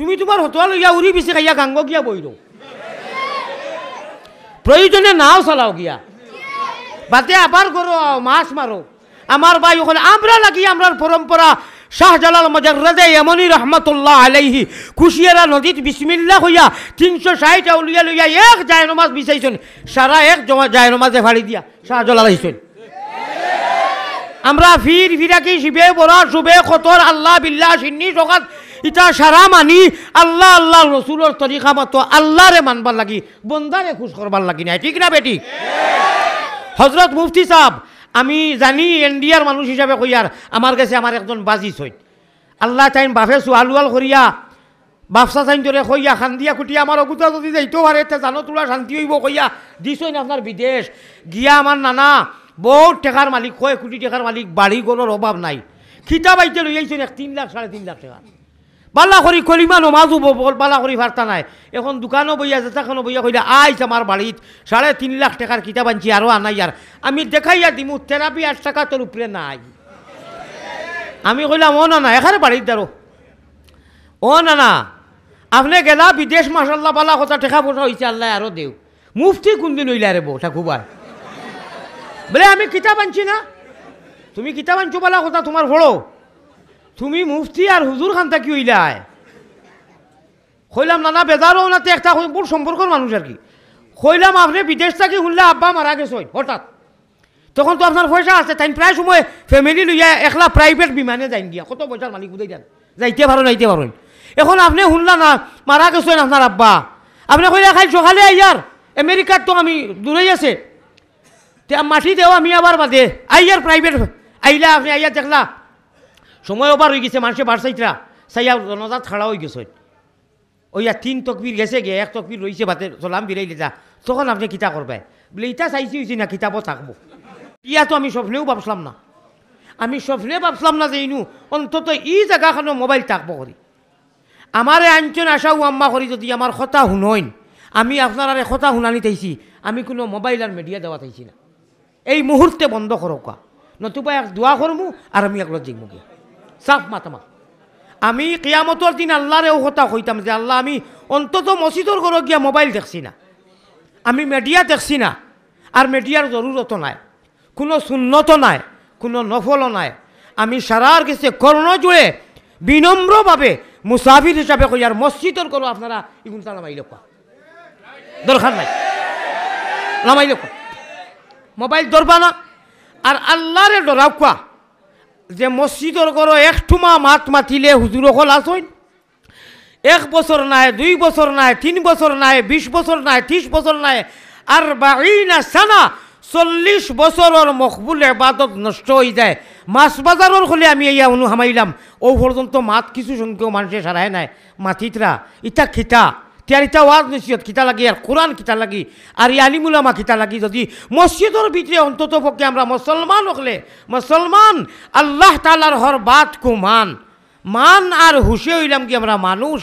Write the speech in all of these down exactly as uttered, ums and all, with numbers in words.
তুমি তুমার হতুয়া লইয়া উড়ি বিছি খাইয়া গাঙ্গো গিয়া বইরো। প্রয়োজনে নাও চালাও গিয়া। বাদে আবার ঘরো আও, মাছ মারো। আমার ভাই অকল, আমরার লাগি, আমরার পরম্পরা, শাহজালাল মুজাররদে ইয়ামনি রহমতুল্লাহ আলাইহি কুশিয়ারা নদীত বিসমিল্লাহ কইয়া তিনশো ষাইট আউলিয়া লইয়া এক জায়নমাজ বিছাইছইন, সারা এক জমা জায়নমাজে ফাড়ি দিয়া শাহজালাল আইছইন। আমরা ফির ফিরাকি শিবে বরা শুবে খতর আল্লাহ বিল্লাহ সিন্নি সকাত ইতা সারা মানি, আল্লাহ আল্লাহ রসুলর তরিকা মতো আল্লাহরে মানবার লাগি, বন্দারে খুশ করবার লাগি নায়, ঠিক না বেঠিক? হজরত মুফতি সাব, আমি জানি এনডিআর মানুষ হিসাবে কইয়ার, আমার গেছে আমার একজন বাজি সইন। আল্লাহ তাইন বাফে সুয়ালুয়াল করিয়া, বাফসা তাইন ধরে কইয়া, খান্দিয়া কুটি আমার অগুতা যদি যাইতো পারে, তে জানো তোরা শান্তি অইবো কইয়া, দিছইন আপনার বিদেশ। গিয়া আমার নানা বউত টেকার মালিক, কয় কুটি টেকার মালিক, বাড়ি ঘরর অভাব নাই। কিতা বাইতে লই আইছইন এক তিন লাখ, সাড়ে তিন লাখ টেকা। বালা করি কলিমা নমাজও ব-, বল-, বালা করি ফারতা নায়। এখন দোকানো বইয়া, যেতাখানো বইয়া কইলা, "আইজ আমার বাড়িত সাড়ে তিন লাখ টেকার কিতাব আনছি, আরো আনাইয়ার।" আমি দেখাইয়া দিমু, থেরাপি আট টাকা তোর উপরে নাই। আমি কইলাম, "ও না না, এখানে বাড়িত দাঁড়ো। ও না না, আপনে গেলা বিদেশ, মাশাল্লাহ, বালা কথা, টেকা পয়সা অইছে, আল্লায় আরো দেউক।" মুফতি কুনদিন অইলা রে বউ, ঠাকুবায়? বলে, "আমি কিতাব আনছি না।" তুমি কিতাব আনছো বালা কথা, তুমার পড়ো। তুমি মুফতি আর হুজুর খান থাকি অইলায়। কইলাম, "না, না, বেজার অও না, তে একটা কই-, বউত সম্পর্কর মানুষ আর কি।" কইলাম, "আপনে বিদেশ থাকি হুনলা আব্বা মারা গেছইন হঠাৎ। তখন তো আপনার পয়সা আছে, তাইন প্রায় সময় family লইয়া একলা private বিমানে যাইন গিয়া, কত পয়সার মালিক বুঝাই দেন, যাইতে পারইন, আইতে পারইন। এখন আপনে হুনলা না, মারা গেছইন আপনার আব্বা, আপনে কইলা, 'কাইল সকালে আইয়ার, আমেরিকার তো আমি দূরেই আছে, তে মাটি দেও, আমি আবার বাদে আইয়ার private।' আইলা, আপনে আইয়া দেখলা সময় over অইগেছে, মানষে বার চাইতরা, চাইয়া জনাজাত খাড়া অইগেছইন। অইয়া তিন তকবির গেছে গিয়া, এক তকবির রইছে বাদে, সালাম ফিরাইলে যা, তখন আপনে কিতা করবায়? বলে, "ইতা চাইছি অইছে না, কিতাবো থাকবো।" ইয়া তো আমি স্বপ্নেও ভাবছিলাম না। আমি স্বপ্নে ভাবছিলাম না যে ইনু অন্তত ই জাগাখানো mobile থাকবো করি। আমারে আনছইন আশা ও আম্মা করি, যদি আমার কথা হুনইন, আমি আপনারারে কথা হুনানিত আইছি, আমি কুনু mobile আর media দেওয়াত আইছি না। এই মুহূর্তে বন্ধ করউক্কা, নতুবা এক দোয়া করমু আর আমি একলা যাইমু গিয়া। সাফ মাত আমার। আমি কিয়ামতর দিন আল্লারে অউ কথা কইতাম যে, "আল্লা, আমি অন্তত মসজিদর ঘরো গিয়া mobile দেখছি না, আমি media দেখছি না, আর mediaর জরুরতও নাই, কুনু সুন্নতও নাই, কুনু নফলও নাই। আমি সারার গেছে কর্ণ জুড়ে বিনম্রভাবে মুসাফির হিসাবে কইয়ার মসজিদর ঘরো আপনারা ইগুনতা লামাইলাউক্কা।" দরকার নাই। লামাইলাউক্কা। Mobile ধরবা না। আর আল্লারে ডরাউক্কা যে মসজিদর ঘরো এক টুমা মাত মাতিলে হুজুর অকল আছইন। এক বছর নায়, দুই বছর নায়, তিন বছর নায়, বিশ বছর নায়, ত্রিশ বছর নায়, আরবাইনা সানা, চল্লিশ বছরর মকবুল এবাদত নষ্ট অইযায়। মাছ বাজারর খলে আমি আইয়া উনু হামাইলাম, অউ পর্যন্ত মাত কিছু সংখ্যক মানষে সারায় নায়। মাতিতরা, ইতা কিতা? তে আর ইতা ওয়াজ নসিহত কিতা লাগি? আর কোরআন কিতা লাগি? আর ই আলিম উলামা কিতা লাগি? যদি মসজিদর ভিতরে অন্তত পক্ষে আমরা মুসলমান অকলে, মুসলমান, আল্লাহ তাআলার হর বাত কো মান, মান আর হুশে অইলাম কি আমরা মানুষ,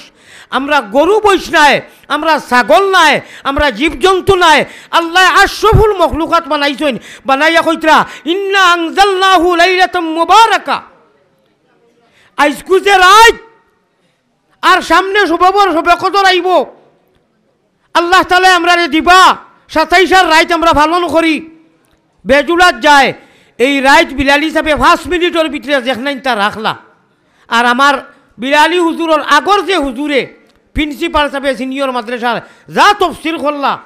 আমরা গরু মইষ নায়, আমরা ছাগল নায়, আমরা জীবজন্তু নায়। আল্লায় আশরাফুল মখলুকাত বানাইছইন, বানাইয়া কইতরা, "ইন্না আনজালনাহু লাইলাতাম মুবারাকা।" আইজকু যে রাইত, আর সামনে শবে বর, শবে কদর আইবো। আল্লাহ তাআলায় আমরারে দিবা, সাতাইশর রাইত আমরা পালন করি। বেজুড়াত যায়, এই রাইত বিলালি সাবে পাঁচ মিনিটর ভিতরে যেখানাইনতা রাখলা। আর আমার বিলালি হুজুরর আগর যে হুজুরে, principal সাবে সিনিয়র মাদ্রাসার যা তফসির করলা,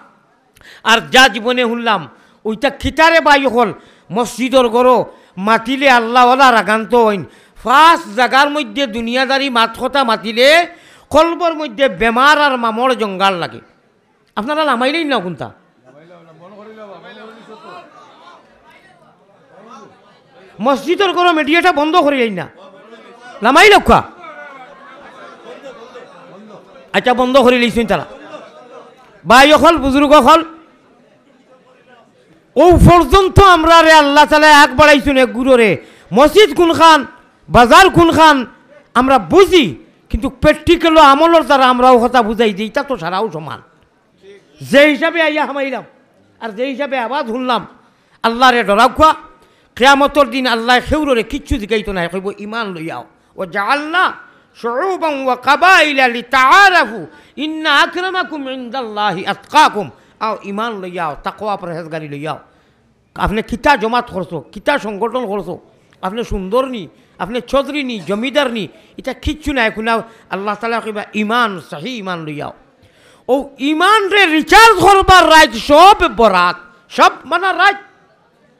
আর যা জীবনে হুনলাম, অইটা কিতারে ভাই অকল, মসজিদর ঘরো মাতিলে আল্লাহওয়ালা রাগান্ত অইন। পাঁচ জাগার মধ্যে দুনিয়াদারি মাত কথা মাতিলে কলবর মধ্যে বেমার আর মামর জঙ্গাল লাগে। আপনারা লামাইলেন না কুনতা? মসজিদর ঘরো mediaটা বন্ধ করিলেন না, লামাইলাউক্কা। আচ্ছা, বন্ধ করিলিছইন তারা। ভাই অকল, বুজুর্গ অকল, অউ পর্যন্ত আমরারে আল্লাহ তাআলায় আগ বাড়াইছইন এক গুরুরে। মসজিদ কুনখান, বাজার কুনখান, আমরা বুঝি, কিন্তু practical আমলর দ্বারা আমরা অউ কথা বুঝাই দেই, ইতা তো সারাও সমান। যে হিসাবে আইয়া হামাইলাম, আর যে হিসাবে আওয়াজ হুনলাম, আল্লাহরে ডরাউক্কা। কিয়ামতর দিন আল্লায় কেউররে কিচ্ছু জিকাইতো নায়, কইবো, "ইমান লইয়াও।" "ওয়া জাআলনা شعوبا وقبائل لتعارفوا إن أكرمكم عند الله أتقاكم। আও, ইমান লইয়াও, তাকওয়া পরহেজগারি লইয়াও। আপনে কিতা জমাত করছো, কিতা সংগঠন করছো, আপনে সুন্দর নি, আপনে চৌধুরী নি, জমিদার নি, ইতা কিচ্ছু নাই। কুনা আল্লাহ তাআলা কইবা ইমান, সহি ইমান লইয়াও। অউ ইমানরে recharge করবার রাইত সব বরাত, সব মানা রাইত।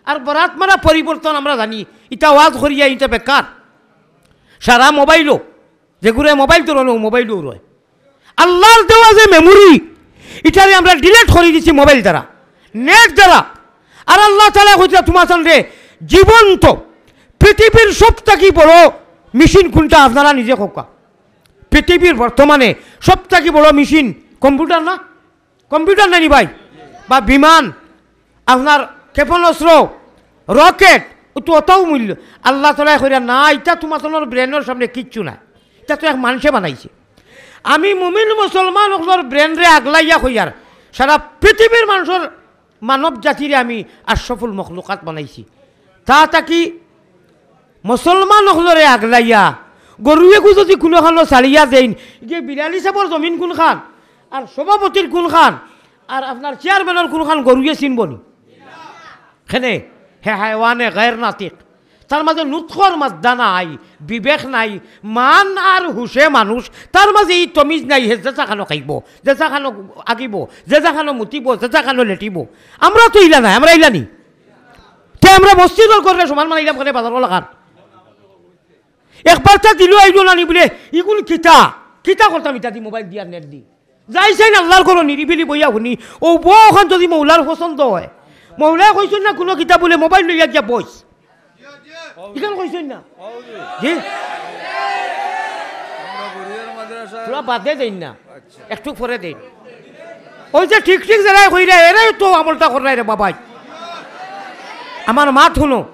আর বরাত মানা পরিবর্তন আমরা জানি, ইতা ওয়াজ করিয়া ইতা বেকার। সারা মোবাইলও, যেগুরে মোবাইল ধরো না, মোবাইলও রয়। আল্লাহর দেওয়া যে memory, ইটারে আমরা delete করি দিছি মোবাইল দ্বারা, net দ্বারা। আর আল্লাহ তাআলা কইতরা, "তুমাতানরে জীবন্ত পৃথিবীর সব থাকি বড় মেশিন কুনটা আপনারা নিজে কউক্কা।" পৃথিবীর বর্তমানে সব থাকি বড় মেশিন কম্পিউটার না? কম্পিউটার নানি ভাই? বা বিমান, আপনার ক্ষেপণাস্ত্র, রকেট, ও তো অতাও মূল্য। আল্লাহ তাআলায় কইরা, "না, ইতা তুমাতানর brainর সামনে কিচ্ছু না, ইতা তো এক মানষে বানাইছে।" আমি মুমিন মুসলমান অকলর brainরে আগলাইয়া কইয়ার, সারা পৃথিবীর মানষর, মানব জাতিরে আমি আশরাফুল মখলুকাত বানাইছি। তা থাকি মুসলমান অকলরে আগলাইয়া, গরু এগু যদি কুনুখানো ছাড়িয়া দেইন, যে বিরালি সাবর জমিন কুনখান, আর সভাপতির কুনখান, আর আপনার চেয়ারম্যানর কুনখান গরুয়ে চিনবো নি? কেনে? হে হায়ওয়ানে গায়র নাতিক। তার মাঝে নুতখর মাদ্দা নাই, বিবেক নাই, মান আর হুশে মানুষ, তার মাঝে ই তমিজ নাই, হে যেছা খানো খাইবো, যেছা খানো আগিবো, যেছা খানো মুতিবো, যেছা খানো লেটিবো। আমরা তো ইলা নাই, আমরা ইলা নি। তে আমরা মসজিদর ঘররে সমান বানাইলাম কেনে, বাজারর লাখান? একবার তা দিলো আইলো না নি বুলে, ইগুন কিতা? কিতা করতাম ইতা দি, মোবাইল দি আর net দি? যাই চাইন আল্লাহর ঘরো নিরিবিলি বইয়া হুনি, অউ বও অখান যদি মৌলার পছন্দ অয়, মৌলায় কইছইন না কুনু কিতা বুলে মোবাইল লইয়া গিয়া বইস। ইখান কইছইন না? জি? থুড়া বাদে দেইন না, একটু পরে দেইন। অউ যে ঠিক ঠিক যেরায় কইরা, এরাউ তো আমলটা কররায় রে বাবাই। আমার মাত হুনো।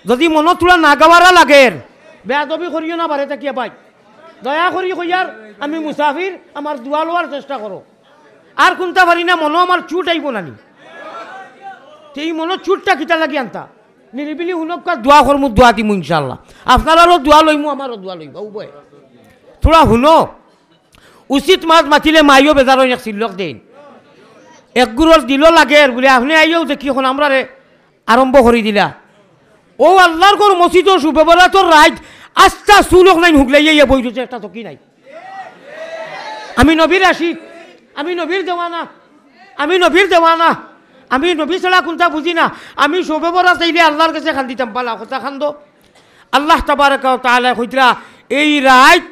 যদি মনো থুড়া নাগাওয়ারা লাগের, বেয়াদবি করিও না বারে থাকিয়া ভাই। দয়া করি কইয়ার, আমি মুসাফির, আমার দোয়া লওয়ার চেষ্টা করো। আর কুনতা পারি না, মনো আমার চুট আইবো না নি। তে ই মনো চুটটা কিতা লাগি আনতা? নিরিবিলি হুনউক্কা, দোয়া করমু, দোয়া দিমু ইনশাআল্লাহ। আপনারারও দোয়া লইমু, আমারও দোয়া লইবা, উভয়। থুড়া হুনো, উচিত মাত মাতিলে মাইও বেজার অইন, এক চিল্লক দেইন। এক গুরর দিলো লাগের বুলে, আপনে আইয়াউ দেখি অখন আমরারে আরম্ভ করি দিলা। অউ আল্লাহর ঘর মসজিদো শবে বরাতর রাইত আস্তা চুল অকলাইন হুগলাইয়া ইয়া বই রইছে, একটা চকি নাই। আমি নবীর আশিক, আমি নবীর দেওয়ানা, আমি নবীর দেওয়ানা, আমি নবী ছাড়া কুনতা বুঝি না। আমি শবে বরাত আইলে আল্লাহর গেছে কান্দিতাম, বালা কথা কান্দো। আল্লাহ তাবারাকা ওয়া তাআলায় কইতরা, এই রাইত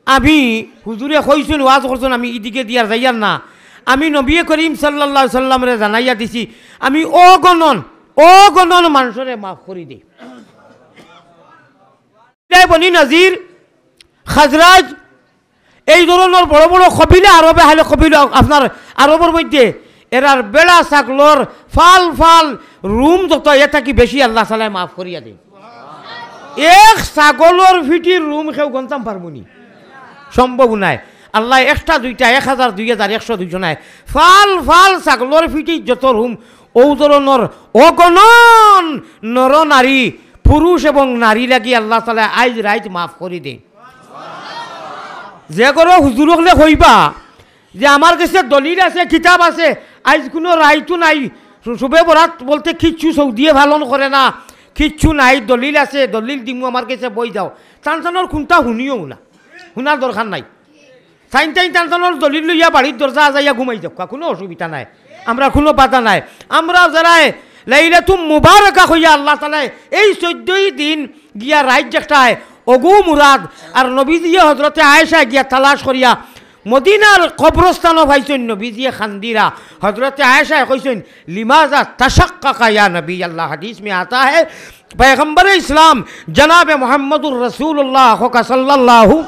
আমি, হুজুরে কইছইন, ওয়াজ করছইন, আমি ইদিকে দি আর যাইয়ার না। আমি নবী করিম সাল্লাল্লাহু আলাইহি সাল্লামরে জানাইয়া দিছি, আমি অগণন, অগণন মানষরে মাফ করি দেই। বনি নাজির, খাজরাজ, এই ধরনর বড় বড় কবিলা আরবে, হালে কবিলা আপনার আরবর মধ্যে, এরার বেড়া ছাগলর ফাল ফাল রুম যত, এ থাকি বেশি আল্লাহ তাআলায় মাফ করিয়া দেইন। এক ছাগলর ফিটির রুম কেউ গনতাম পারবো নি? সম্ভব নায়। আল্লায় একটা দুইটা, এক হাজার, দুই হাজার, একশো, দুইশো নায়, ফাল ফাল ছাগলর ফিটির যত রুম, অউ ধরনর অগণন নর নারী, পুরুষ এবং নারী লাগি আল্লাহ তাআলায় আইজ রাইত মাফ করি দেইন। যে ঘরো হুজুর অকলে কইবা যে আমার গেছে দলিল আছে, কিতাব আছে, আইজ কুনু রাইতও নাই, শু-, শবে বরাত বলতে কিচ্ছু সৌদিয়ে পালন করে না, কিচ্ছু নাই, দলিল আছে, দলিল দিমু, আমার গেছে বই দেও, তান তানর কুনতা হুনিও না, হুনার দরকার নাই। তাইন তাইন তান তানর দলিল লইয়া বাড়ির দরজা আজাইয়া ঘুমাই যাউক্কা, কুনু অসুবিধা নাই, আমরা কুনু বাধা নাই। আমরা যেরায় লাইলাতুম মুবারাকা কইয়া আল্লাহ তাআলায় এই চৌদ্দই দিন গিয়া রাইত দেখতায় অগু মুরাদ, আর নবীজিয়ে হজরতে আয়েশায় গিয়া তালাশ করিয়া মদিনার কবরস্থানো পাইছইন, নবীজিয়ে কান্দিরা। হজরতে আয়েশায় কইছইন, "লিমাজা তাশাক্কাকা ইয়া নবী আল্লাহ?" হাদিস মে আতা হে, পয়গম্বর ইসলাম জনাবে মুহাম্মদুর রাসূলুল্লাহ কউক্কা সাল্লাল্লাহু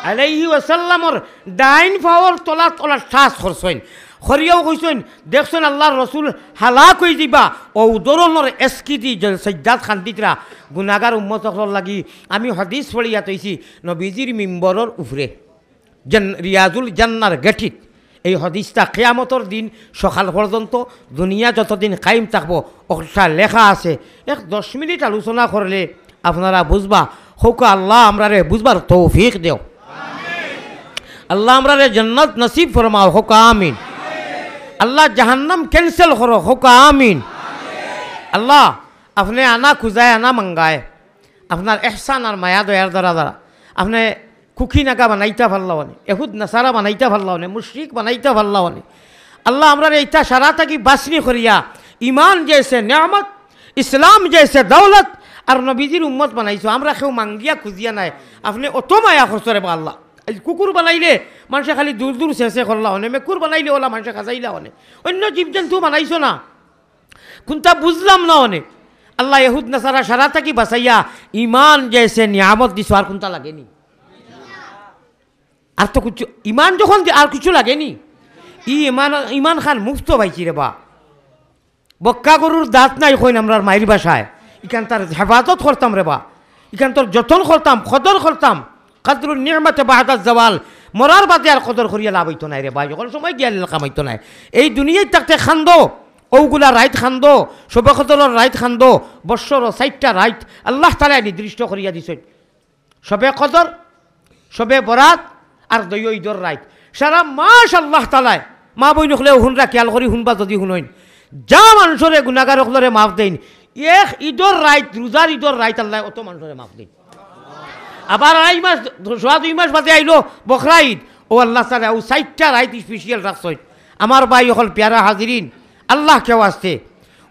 আলাইহি ওয়াসাল্লামর ডাইন পাওর তলাত অলা ঠাস করছইন। করিয়াউ কইছইন, "দেখছইন আল্লাহর রসুল হালাক অইযিবা, অউ ধরনর এসকিদি জ-, সইজ্জাত কান্দিতরা গুনাগার উম্মত অকলর লাগি।" আমি হাদিস পড়িয়া থইছি নবীজির মিম্বরর উপরে, জান-, রিয়াজুল জান্নার গেটিত। এই হাদিসটা কিয়ামতর দিন সকাল পর্যন্ত দুনিয়া যতদিন কায়েম থাকবো, অকটা লেখা আছে। এক দশ মিনিট আলোচনা করলে আপনারা বুঝবা, হউক্কা আল্লাহ আমরারে বুঝবার তৌফিক দেও। আল্লাহ আমরারে জান্নাত নসিব ফরমাও, হউক্কা আমিন। আল্লাহ জাহান্নাম cancel করো, হউক্কা আমিন। আল্লাহ, আপনে আনা খুজায়, আনা মাঙ্গায়, আপনার এহসান আর মায়া দয়ার দ্বারা দ্বারা আপনে কুকি নাগা বানাইতা পারলা অনে, এহুদ নাসারা বানাইতা পারলা অনে, মুশরিক বানাইতা পারলা অনে। আল্লাহ, আমরারে ইতা সারা থাকি বাছনি করিয়া, ইমান জেসে নিয়ামত, ইসলাম জেসে দৌলত, আর নবীজির উম্মত বানাইছো। আমরা কেউ মাঙ্গিয়া খুজিয়া নায়, আপনে অত মায়া করছো রেবা আল্লাহ। আইজ কুকুর বানাইলে মানষে খালি দূর দূর ছেছে করলা অনে, মেকুর বানাইলে অলা মানষে খাজাইলা অনে, অইন্য জীবজন্তু বানাইছো না। কুনতা বুঝলাম না অনে। আল্লাহ, এহুদ নাসারা সারা থাকি বাচাইয়া ইমান জেসে নিয়ামত দিছো, আর কুনতা লাগেনি? আর তো কুচ্ছু, ইমান যখন দি-, আর কুচ্ছু লাগেনি। ই ইমান, ইমান খান মুফতো পাইছি রেবা। বক্কা গরুর দাঁত নাই কইন আমরার মাইর ভাষায়। ইখানতর হেফাজত করতাম রেবা, ইখানতর যতন করতাম, কদর করতাম। কাদরুন নিয়ামতে বাদাজ জাওয়াল, মরার বাদে আর কদর করিয়া লাভ অইতো নায় রেবা, যখন সময় গিয়া লীলা কামাইতো নায়। এই দুনিয়াত থাকতে খান্দো, অউগুলা রাইত খান্দো, শবে কদরর রাইত খান্দো, বৎসরো চাইরটা রাইত আল্লাহ তাআলায় নির্দিষ্ট করিয়া দিছইন। শবে কদর, শবে বরাত, আর দুইও ইদর রাইত। সারা মাস আল্লাহ তাআলায়, মা বইন অকলে হুনরা খিয়াল করি হুনবা যুদি হুনইন, যা মানষরে গুনাগার অকলরে মাফ দেইন, এক ইদর রাইত, রুজার ইদর রাইত আল্লায় অত মানষরে মাফ দেইন। আবার আড়াই মাস, সোয়া দুই মাস বাদে আইলো বকরা ইদ, অউ আল্লাহ তাআলায় অউ চাইরটা রাইত special রাখছইন। আমার ভাই অকল, পিয়ারা হাজিরিন, আল্লাহ কেউ আসতে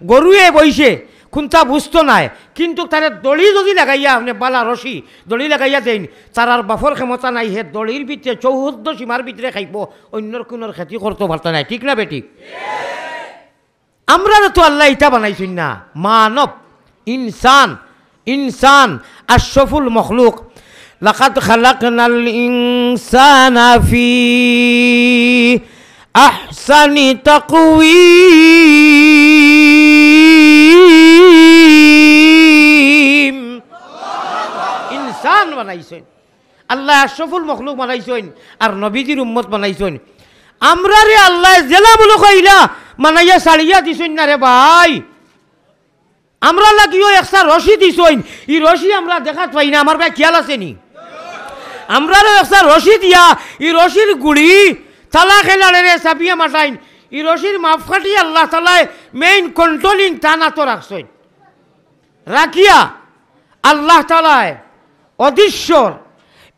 গরুয়ে বইছে, কুনতা বুঝতো নায়, কিন্তুক তারে দড়ি যুদি লাগাইয়া, আপনে বালা রশি দড়ি লাগাইয়া দেইন, তারার বাফর ক্ষমতা নাই, হে দড়ির ভিতরে চৌহদ্দ সীমার ভিতরে খাইবো, অইন্যর কুনর ক্ষতি করতো পারতো নায়, ঠিক না বেঠিক? আমরারে তো আল্লায় ইতা বানাইছইন না, মানব, ইনসান, ইনসান আশরাফুল মখলুক। লাকাদ খালাকনাল ইনসানা ফি আহসানি তাকওয়িম। ইনসান বানাইছইন। আল্লায় আশরাফুল মখলুক বানাইছইন, আর নবীজির উম্মত বানাইছইন। আমরারে আল্লায় যেলা মনো কয় ইলা বানাইয়া ছাড়িয়া দিছইন না রে ভাই। আমরার লাগিও একটা রশি দিছইন, ই রশি আমরা দেখাত পাই না, আমার ভাই খিয়াল আছে নি? আমরারও একটা রশি দিয়া, ই রশির গুড়ি তালা খেলারে রে সাবিয়া মাটাইন, ই রশির মাপকাঠি আল্লাহ তাআলায় main controlling টানাতো রাখছইন। রাখিয়া আল্লাহ তাআলায় অদৃশ্যর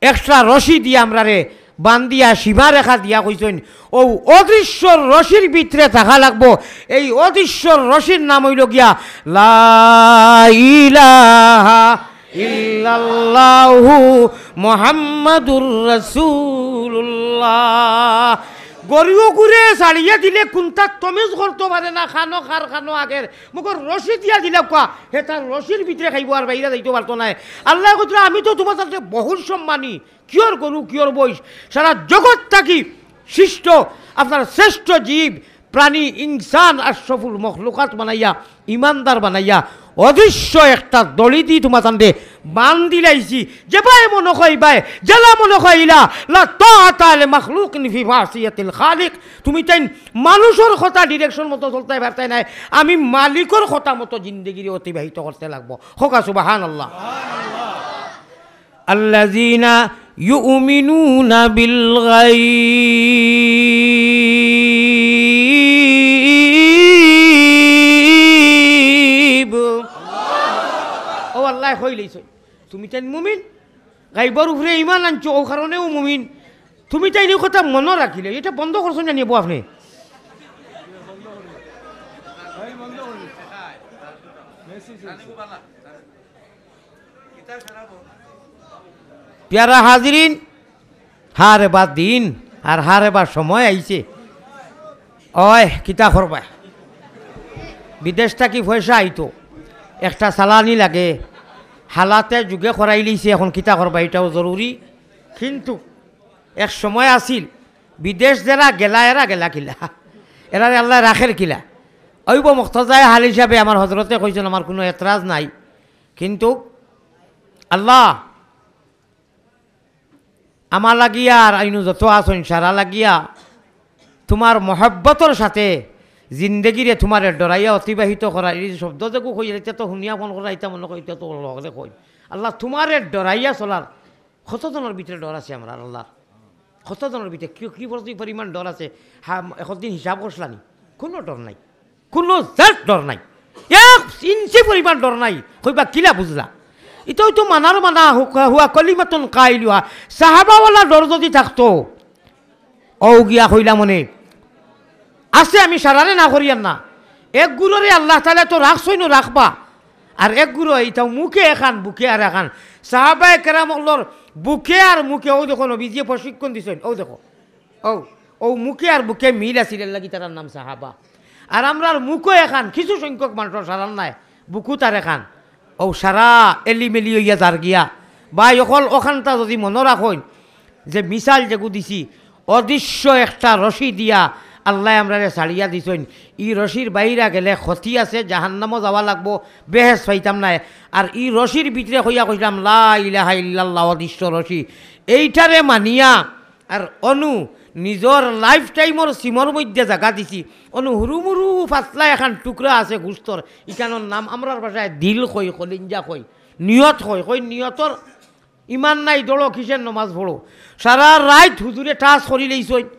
একটা রশি দিয়া আমরারে বান্ধিয়া সীমারেখা দিয়া কইছইন, অউ অদৃশ্যর রশির ভিতরে থাকা লাগবো। এই অদৃশ্যর রশির নাম অইলো গিয়া লা ইলাহা ইল্লাল্লাহু মুহাম্মাদুর রাসূলুল্লাহ। গরু অগুরে ছাড়িয়া দিলে কুনতা তমিজ করতো পারে না, খানো খার খানো আগের, মগর রশি দিয়া দিলা কুয়া, হে তার রশির ভিতরে খাইবো আর বাইরা যাইতো পারতো নায়। আল্লায় কইতরা, "আমি তো তুমার সাথে বহুত সম্মানী, কিয়র গরু, কিয়র মইষ, সারা জগৎ থাকি সৃষ্ট, আপনার শ্রেষ্ঠ জীব, প্রাণী, ইনসান, আশরাফুল মখলুকাত বানাইয়া, ইমানদার বানাইয়া, অদৃশ্য একটা দড়ি দি তুমার সামনে বান্ধিলাইছি, যেবায় মনো কয় ইবায়, যেলা মনো কয় ইলা, লা তাআতা লি মাখলুকিন ফি মাসিয়াতিল খালিক।" তুমি তাইন মানুষর কথা direction মতো চলতায় পারতায় নায়, আমি মালিকর কথা মতো জিন্দেগিরে অতিবাহিত করতে লাগবো। কউক্কা সুবহানাল্লাহ। আল্লাযীনা ইউমিনুনা বিল গায়ব। অউ আল্লায় কইলাইছইন, তুমি তাইন মুমিন, গায়বর উপরে ইমান আনছো, অউ কারণেউ মুমিন। তুমি তাইন ই কথা মনো রাখিলে, ইটা বন্ধ করছো না নি বা আপনে? পিয়ারা হাজিরিন, হারে বা দিন আর হারে বা সময় আইছে। অয়, কিতা করবায়? বিদেশ থাকি পয়সা আইতো, একটা চালানি লাগে, হালাতে যুগে করাইলিছে, এখন কিতা করবায়, ইটাও জরুরি। কিন্তুক এক সময় আছিল, বিদেশ যেরা গেলা, এরা গেলা কিলা, এরারে আল্লায় রাখের কিলা। অইবো মুক্তাজায়ে হাল হিসাবে আমার হজরতে কইছইন, আমার কুনু এতরাজ নাই। কিন্তুক আল্লাহ আমার লাগিয়া আর আইনু যত আছইন সারা লাগিয়া তুমার মহব্বতর সাথে জিন্দেগিরে তুমারে ডরাইয়া অতিবাহিত করার, ই শব্দ যেগু কইরা, ইতা তো হুনিয়া মনো করা, ইতা মনো করি, ইতা তো লগরে কই। আল্লাহ, তুমারে ডরাইয়া চলার কতজনর ভিতরে ডর আছে আমরার আল্লাহর? কতজনর ভিতরে কি, কি পরি-, পরিমাণ ডর আছে? হ্যাঁ, একদিন হিসাব করছলানি? কুনু ডর নাই, কুনু জাত ডর নাই, এক ইঞ্চি পরিমাণ ডর নাই। কইবা, "কিলা বুঝলা?" ইতাউ তো মানার মানা, হুয়া, হুয়া কলিমাতুন কাইলুহা। সাহাবাওয়ালা ডর যুদি থাকতো, অউ গিয়া কইলাম অনে আছে, আমি সারারে না করিয়ার না। এক গুরুরে আল্লাহ তাআলায় তো রাখছইন, রাখবা। আর এক গুরু ইতাউ মুখে এখান, বুকে আর এখান। সাহাবায়ে কেরাম অকলর বুকে আর মুখে, অউ দেখো নবীজিয়ে প্রশিক্ষণ দিছইন, অউ দেখো, অউ, অউ মুখে আর বুকে মিল আছিল, এর লাগি তারার নাম সাহাবা। আর আমরার মুখও এখান, কিছু সংখ্যক মানুষর সারার নাই, বুকুত আর এখান। অউ সারা এলিমেলি অইয়া যার গিয়া। ভাই অকল, অখানটা যুদি মনো রাখইন, যে মিসাল যেগু দিছি, অদৃশ্য একটা রশি দিয়া আল্লায় আমরারে ছাড়িয়া দিছইন। ই রশির বাইরা গেলে ক্ষতি আছে, জাহান্নামো যাওয়া লাগবো, বেহেশত পাইতাম নায়। আর ই রশির ভিতরে কইয়া কইলাম, "লা ইলাহা ইল্লাল্লাহ", অদৃশ্য রশি। এইটারে মানিয়া আর অনু নিজর লাইফ টাইমর সিমর মধ্যে জাগা দিছি। অনু হুরুমুরু পাতলা এখান টুকরা আছে গুস্তর, ইখানর নাম আমরার ভাষায় দিল কই, কলিঞ্জা কই, নিয়ত কই, কই নিয়তর ইমান নাই, দৌড়ো, কিসের নমাজ পড়ো? সারা রাইত হুজুরে টাচ করি লইছইন।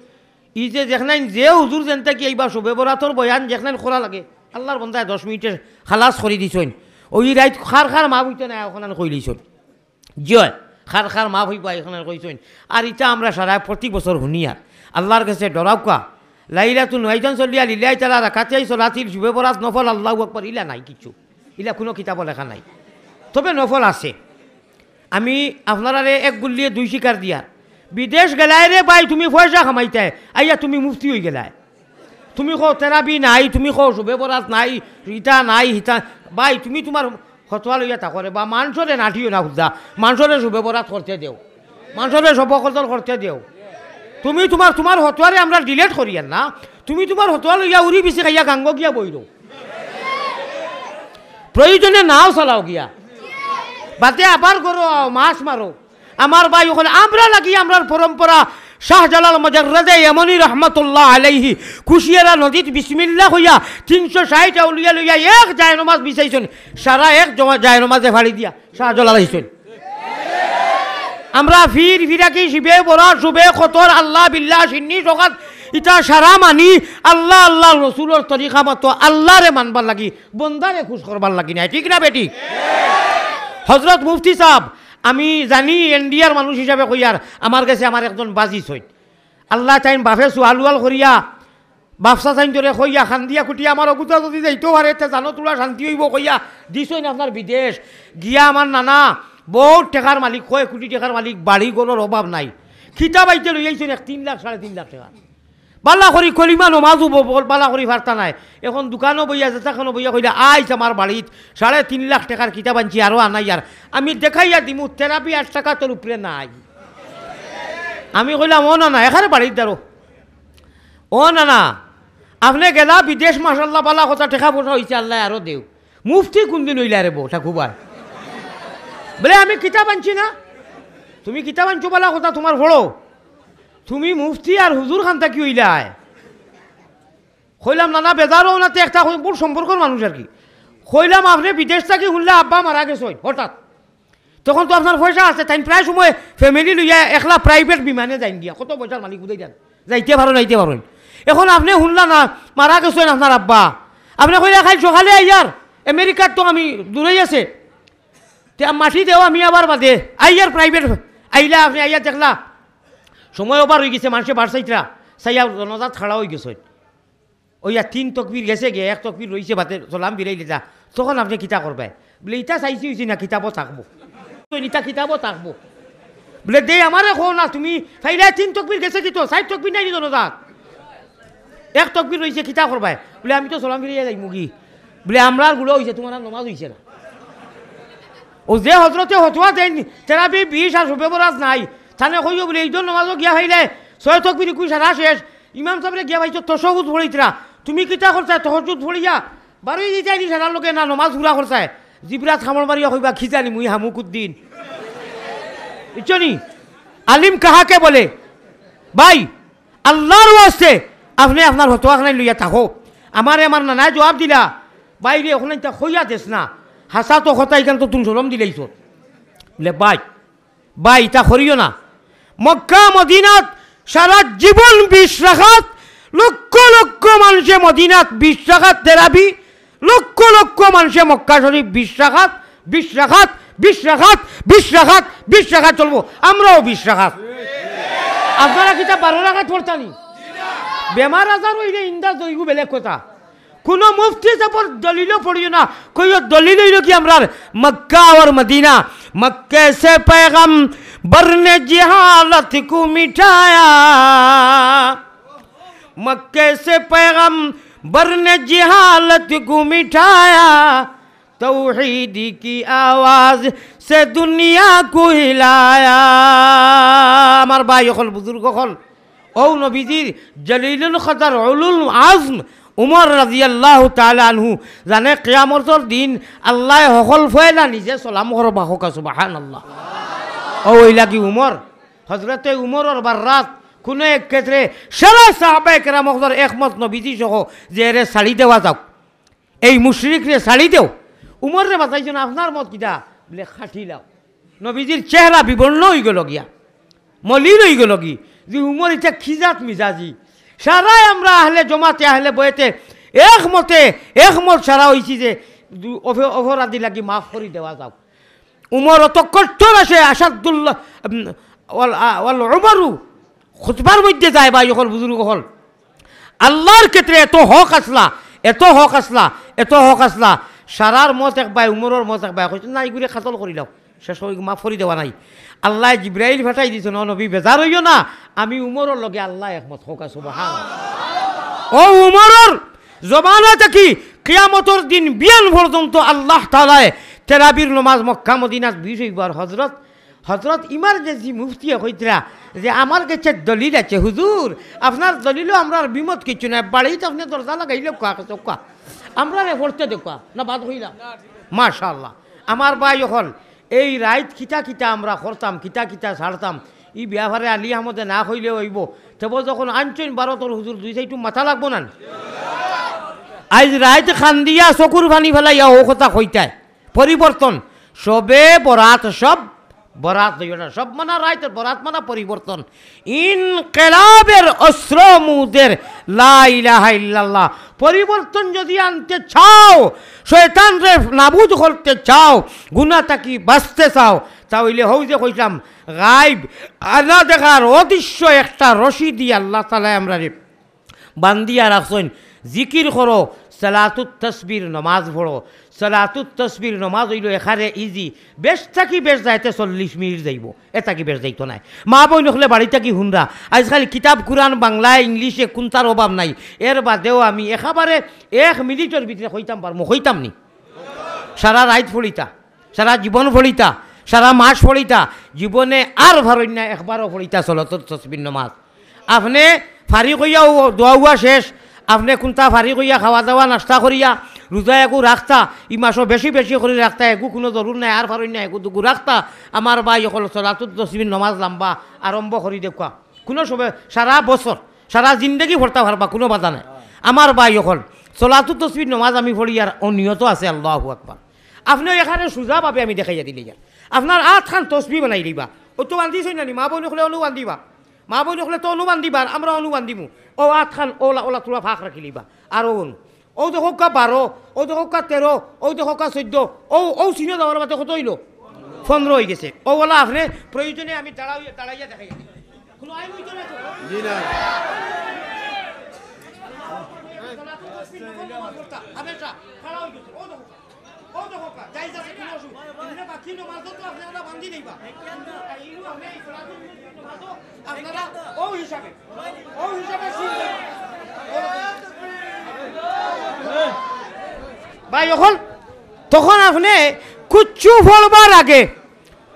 ই যে যেখানাইন যে হুজুর যেন থাকি এইবার শবে বরাতর বয়ান যেখানাইন করা লাগে, আল্লাহর বন্দায় দশ মিনিটে খালাস করি দিছইন। ওই রাইত খার খার মাফ অইতো না, ওখানে কই লইছইন। জি অয়, খার খার মাফ অইবা, এখানে কইছইন। আর ইটা আমরা সারা প্রতি বছর হুনিয়ার। আল্লাহর গেছে ডরাউক্কা। লাইলাতুন, নয়জন চলিয়া লিল্লাহি তাআলা রাকাতাই সলাতিল শবে বরাত নফল, আল্লাহু আকবার, ইলা নাই কিচ্ছু। ইলা কুনু কিতাবো লেখা নাই। তবে নফল আছে। আমি আপনারারে এক গুল্লিয়ে দুই শিকার দিয়ার। বিদেশ গেলায় রে ভাই, তুমি পয়সা কামাইতায়, আইয়া তুমি মুফতি অইগেলায়। তুমি কও তেরাবি নাই, তুমি কও শবে বরাত নাই, ইতা নাই, হিতা। ভাই, তুমি তুমার ফতোয়া লইয়া থাকো রে বা, মানষরে নাটিও না হুদ্দা, মানষরে শবে বরাত করতে দেও, মানষরে শবে কদর করতে দেও। তুমি তুমার, তুমার ফতোয়ারে আমরা ডিলিট করিয়ার না, তুমি তুমার ফতোয়া লইয়া উড়ি বিছি খাইয়া গাঙ্গো গিয়া বইরো। প্রয়োজনে নাও চালাও গিয়া। বাদে আবার ঘরো আও, মাছ মারো। আমার ভাই অকল, আমরা লাগি আমরার পরম্পরা, শাহজালাল মুজাররদে ইয়ামনি রহমতুল্লাহ আলাইহি কুশিয়ারা নদীত বিসমিল্লাহ কইয়া তিনশো ষাইট আউলিয়া লইয়া এক জায়নমাজ বিছাইছইন, সারা এক জমা জায়নমাজে ফাড়ি দিয়া শাহজালাল আইছইন। আমরা ফির ফিরাকি শিবে বরাত শবে কদর আল্লাহ বিল্লাহ সিন্নি সকাত ইতা সারা মানি, আল্লাহ আল্লাহ রসুলর তরিকা মতো আল্লাহরে মানবার লাগি, বন্দারে খুশ করবার লাগি নায়, ঠিক না বেটি? হজরত মুফতি সাব, আমি জানি এনডিআর মানুষ হিসাবে কইয়ার, আমার গেছে আমার একজন বাজি ছইন। আল্লাহ তাইন বাফে সুয়ালুয়াল করিয়া বাফসা চাইন ধরে কইয়া, খান্দিয়া কুটিয়া আমার অগুতা যুদি যাইতো পারে, তে জানো থুড়া শান্তি অইবো কইয়া দিছইন আপনার বিদেশ। গিয়া আমার নানা বউত টেকার মালিক, কয় কুটি টেকার মালিক, বাড়ি ঘরর অভাব নাই। কিতাব আইতে লইয়া আইছইন এক তিন লাখ, সাড়ে তিন লাখ টেকা। বালা করি কলিমা নমাজও ব-, ব-, বালা করি পারতা নায়। এখন দোকানো বইয়া, যেতাখানো বইয়া কইলা, "আইজ আমার বাড়িত সাড়ে তিন লাখ টেকার কিতাব আনছি, আরো আনাইয়ার।" আমি দেখাইয়া দিমু, তেরাবি আট টাকা তোর উপরে নাই। আমি কইলাম, "ও না না, এখানে বাড়িত দাঁড়ো।" ও না না, আপনে গেলা বিদেশ, মাশাআল্লাহ, বালা কথা, টেকা পয়সা অইছে, আল্লায় আরো দেও। মুফতি কুনদিন অইলা রে বউ, ঠাকুবার? বলে, "আমি কিতাব আনছি না।" তুমি কিতাব আনছো, বালা কথা, তুমার পড়ো। তুমি মুফতি আর হুজুর খান থাকি অইলায়। কইলাম, "না না, বেজার অও না, তে একটা কই-, বউত সম্পর্কর মানুষ আর কি।" কইলাম, "আপনে বিদেশ থাকি হুনলা আব্বা মারা গেছইন হঠাৎ।" তখন তো আপনার পয়সা আছে, তাইন প্রায় সময় ফ্যামিলি লইয়া একলা প্রাইভেট বিমানে যাইন গিয়া, কত পয়সার মালিক বুঝাই দেন, যাইতে পারইন, আইতে পারইন। এখন আপনে হুনলা না, মারা গেছইন আপনার আব্বা, আপনে কইলা, "কাইল সকালে আইয়ার, আমেরিকার তো আমি দূরেই আছে, তে মাটি দেও, আমি আবার বাদে আইয়ার প্রাইভেট।" আইলা, আপনে আইয়া দেখলা সময় ওভার অইগেছে, মানষে বার চাইতরা, চাইয়া জনাজাত খাড়া অইগেছইন। ওইয়া তিন তকবির গেছে গিয়া, এক তকবির রইছে বাদে, সালাম ফিরাইলিতা। তখন আপনে কিতা করবায়? বলে, "ইতা চাইছি অইছে না, কিতাবো থাকবো। ইতা কিতাবো থাকবো।" বলে, "দে আমারে কও না, তুমি ফাইলায় তিন তকবির গেছে কিতো, চাইর তকবির নাই নি জনাজাত? এক তকবির রইছে, কিতা করবায়?" বলে, "আমি তো সালাম ফিরাইয়া যাইমুগি।" বলে, "আমরার গুলা অইছে, তুমার আর নমাজ অইছে না।" ও যে হজরতে ফতোয়া দেইন, তেরাবি বিশ আর শবে বরাত নাই, তানে কইও বলে, "ইদর নমাজো গিয়া ফাইলায় ছয় তকবির ইকুই সারা শেষ, ইমাম সাবরে গিয়া ফাইছো তশাহুদ পড়িতরা, তুমি কিতা করতায় তশাহুদ পড়িয়া বারই দিতায় নি সারার লগে, না নমাজ পুরা করতায়?" জিবরাত কামড় মারিয়া কইবা, "কি জানি মুই হামু কুদ্দিন।" বুঝছো নি? আলিম কাহাকে বলে? ভাই, আল্লাহর ওয়াস্তে আপনে আপনার ফতোয়া খানাই লইয়া থাকো। আমারে আমার নানায় জবাব দিলা, "বাইরে ওখানে ইতা কইয়া দেস না, হাছা তো কথা, ইখান তো তুন শরম দিলাইছো।" বলে, "ভাই, ভাই, ইতা করিও না।" মক্কা মদিনাত সারা জীবন বিশ রাকাত, লক্ষ লক্ষ মানষে মদিনাত বিশ রাকাত তেরাবি, লক্ষ লক্ষ মানষে মক্কা শরীফ বিশ রাকাত, বিশ রাকাত, বিশ রাকাত, বিশ রাকাত, বিশ রাকাত চলবো, আমরাও বিশ রাকাত। আপনারা কিতা বারো রাকাত পড়তা নি? বেমার আজার অইলে ইন্দা জইগু বেলেগ কথা। কুনু মুফতি সাবর দলিলও পড়িও না, কইও দলিল অইলো কি আমরার মক্কা আর মদিনা। مکے سے پیغمبر نے جہالت کو مٹایا، مکے سے پیغمبر نے جہالت کو مٹایا، توحید کی آواز سے دنیا کو ہلایا۔ আমার ভাই অকল, বুজুর্গ অকল, অউ নবীজির জলিলুল কদর উলুল আজম উমর রাদিয়াল্লাহু তাআলা আনহু জানে কিয়ামতর দিন আল্লায় হকল ফয়লা নিজে সালাম করবা, কউক্কা সুবহানাল্লাহ। অউ অইলা কি উমর, হজরতে উমরর বাররাত কুনু এক ক্ষেত্রে সারা সাহাবায়ে কেরাম অকলর একমত নবীজি সহ যে এরে ছাড়ি দেওয়া যাউক। এই মুশরিকরে ছাড়ি দেও। উমররে বাতাইছইন, "আপনার মত কিতা?" বলে, "খাটিলাও।" নবীজির চেহারা বিবর্ণ অইগেলো গিয়া, মলিন অইগেলো গি, যে উমর ইতা কি জাত মিজাজি। সারাই আমরা আহলে জমাতে, আহলে বয়েতে একমতে, একমত সারা অইছি যে দু-, অফ-, অপরাধী লাগি মাফ করি দেওয়া যাউক। উমর অত কঠোর আছে, আসাদুল্লাহ, উম, ওয়াল, আ, ওয়াল উমারু খুতবার মধ্যে যায়, ভাই অকল, বুজুর্গ অকল, আল্লার ক্ষেত্রে এত হক আছলা, এত হক আছলা, এত হক আছলা। সারার মত এক বায়, উমরর মত এক বায়, কইছইন, "না, ইগুরে কাতল করিলাও।" শেষ অইগু, মাফ করি দেওয়া নাই। আল্লায় জিব্রাইল পাঠাই দিছইন, "ও নবী, বেজার অইও না, আমি উমরর লগে আল্লায় একমত।" কউক্কা সুবহানাল্লাহ। অউ উমরর জমানা থাকি কিয়ামতর দিন বিয়ান পর্যন্ত আল্লাহ তাআলায় তেরাবির নমাজ মক্কা মদিনাত বিশ অইবার হজরত হজরত ইমার্জেন্সি মুফতিয়ে কইতরা যে, "আমার গেছে দলিল আছে হুজুর, আপনার দলিলও আমরার বিমত কিচ্ছু নাই, বাড়িত আপনে দরজা লাগাইলে কোয়া, কোয়া, আমরারে পড়তে দেউক্কা।" না, বাদ কইলাম। মাশাআল্লাহ। আমার ভাই অকল, এই রাইত কিতা কিতা আমরা করতাম, কিতা কিতা ছাড়তাম, ই ব্যাপারে আলী আহমদে না কইলে অইবো। তেবো যখন আনছইন ভারতর হুজুর, দুই সাইডটু মাতা লাগবো না নি? আইজ রাইত কান্দিয়া চকুর পানি ফালাইয়া অউ কথা কইতায়। পরিবর্তন। শবে বরাত শব, বরাত অইলো না। শব মানা রাইত, বরাত মানা পরিবর্তন। ইনকিলাবের অস্ত্র মুদের লা ইলাহা ইল্লাল্লাহ। পরিবর্তন যদি আনতে চাও, শয়তানরে নাবুদ করতে চাও, গুনা থাকি বাঁচতে চাও, তা অইলে হউ যে কইছলাম, গাইব, আনা দেখার অদৃশ্য একটা রশি দি আল্লাহ তাআলায় আমরারে বান্দিয়া রাখছইন। জিকির করো, সালাতুত তসবির নমাজ পড়ো। সালাতুত তসবির নমাজ অইলো একেবারে ইজি, বেশ থাকি বেশ যাইতে চল্লিশ মিনিট যাইবো, এর থাকি বেশ যাইতো নায়। মা বইন অকলে বাড়ি থাকি হুনরা, আইজকাইল কিতাব কুরআন বাংলায় ইংলিশে কুনটার অভাব নাই। এর বাদেও আমি একেবারে এক মিনিটর ভিতরে কইতাম পারমু, কইতাম নি? সারা রাইত পড়িতা, সারা জীবন পড়িতা, সারা মাস পড়িতা, জীবনে আর পারইন না একবারও পড়িতা সালাতুত তসবির নমাজ। আপনে ফারিগ অইয়া অউ দোয়া উয়া শেষ, আপনে কুনটা ফারিগ অইয়া খাওয়া দাওয়া নাস্তা করিয়া রোজা এগু রাখতা, ই মাসও বেশি বেশি করি রাখতা, এগু কুনু জরুর নাই, আর পারইন না এগু দুগু রাখতা। আমার ভাই অকল, সালাতুত তসবির নমাজ লাম্বা আরম্ভ করি দেউক্কা। কুনু সময় সারা বছর, সারা জিন্দেগি পড়তা পারবা, কুনু বাধা নাই। আমার ভাই অকল, সালাতুত তসবির নমাজ আমি পড়িয়ার অউ নিয়ত আছে, আল্লাহু আকবার। আপনে একেবারে সুজাভাবে আমি দেখাইয়া দিলে যার। আপনার আতখান তসবি বানাই লইবা। অউ তো বান্ধিছইন না নি, মা বইন অকলে অনো বান্ধিবা। মা বইন অকলে তো অনো বান্ধিবা, আর আমরা অনো বান্ধিমু। অউ আতখান অলা, অলা থুড়া ফাঁক রাখি লইবা। আর অউ অনো। অউ দেখউক্কা বারো, অউ দেখউক্কা তেরো, অউ দেখউক্কা চৈদ্দ, অউ, অউ চিনো যাওয়ার বাদে কত অইলো? পনরো অইগেছে। অউ অলা আপনে প্রয়োজনে আমি দাঁড়াইয়া, দাঁড়াইয়া দেখাইয়া দিমু। কুনু আইন অইতো না তো? জি না। হামেশা খাড়া অইগেছে। অউ দেখউক্কা। অউ দেখউক্কা, জায়েজ আছে, কুনু অসুবিধা নাই। এমনে বাকি নমাজও তো আপনারা বান্ধি লইবা। আর ইনু আপনে এই সালাতুল নমাজও আপনারা অউ হিসাবে, অউ হিসাবে চিন্তা। ভাই অকল, তখন আপনে কুচ্ছু পড়বার আগে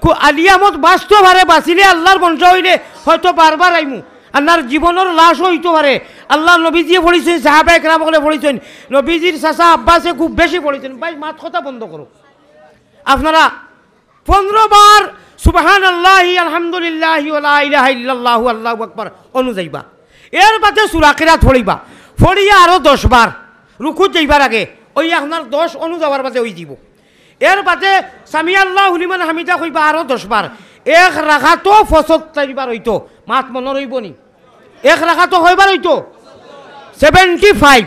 কু-, আলী আহমদ বাঁচতো পারে, বাঁচিলে আল্লার বংশ অইলে হয়তো বারবার আইমু। আল্লার জীবনর লাশও অইতো পারে। আল্লার নবীজিয়ে পড়িছইন, সাহাবায়ে কেরাম অকলে পড়িছইন। নবীজির চাচা আব্বাসে খুব বেশি পড়িছইন। ভাই, মাত কথা বন্ধ করো। আপনারা পনরো বার সুবহানাল্লাহি, আলহামদুলিল্লাহি, ওয়া লা ইলাহা ইল্লাল্লাহু, আল্লাহু আকবার অনো যাইবা। এর বাদে সূরা কিরাত পড়িবা। পড়িয়া আরো দশ বার রুকুত যাইবার আগে, অউ আপনার দশ অনো যাওয়ার বাদে অইযিবো। এর বাদে সামি আল্লাহু লিমান হামিদা কইবা আরো দশ বার। এক রাকাতো পঁচাত্তর বার অইতো। মাত মনো রইবো নি? এক রাকাতো কয়বার অইতো? Seventy five.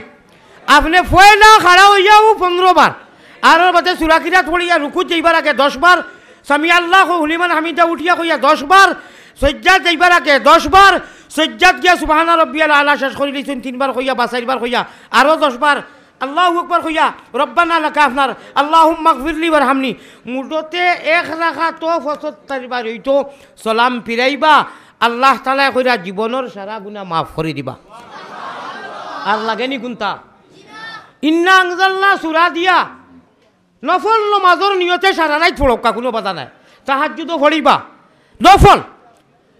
আপনে পয়লা খাড়া অইয়াউ পনরো বার। আর এর বাদে সুরা কিরাত পড়িয়া রুকুত যাইবার আগে দশ বার, সামি আল্লাহু লিমান হামিদা উঠিয়া কইয়া দশ বার, সজ্জাত যাইবার আগে দশ বার, সজ্জাত গিয়া সুবহানা রব্বিয়াল আলা শেষ করিলিছইন তিনবার কইয়া বা চাইরবার কইয়া আরো দশ বার, আল্লাহু আকবার কইয়া, রব্বানা লাকা আপনার, আল্লাহুম্মা গফিরলি ওয়ারহামনি। মুঠতে এক রাকাতো পঁচাত্তর বার অইতো, সালাম ফিরাইবা, আল্লাহ তাআলায় কইরা জীবনর সারা গুনা মাফ করি দিবা। আর লাগেনি কুনতা? ইন্না আনজালনা সুরা দিয়া নফল নমাজর নিয়তে সারা রাইত পড়উক্কা, কুনু বাধা নাই। তাহাজ্জুদও পড়িবা, নফল।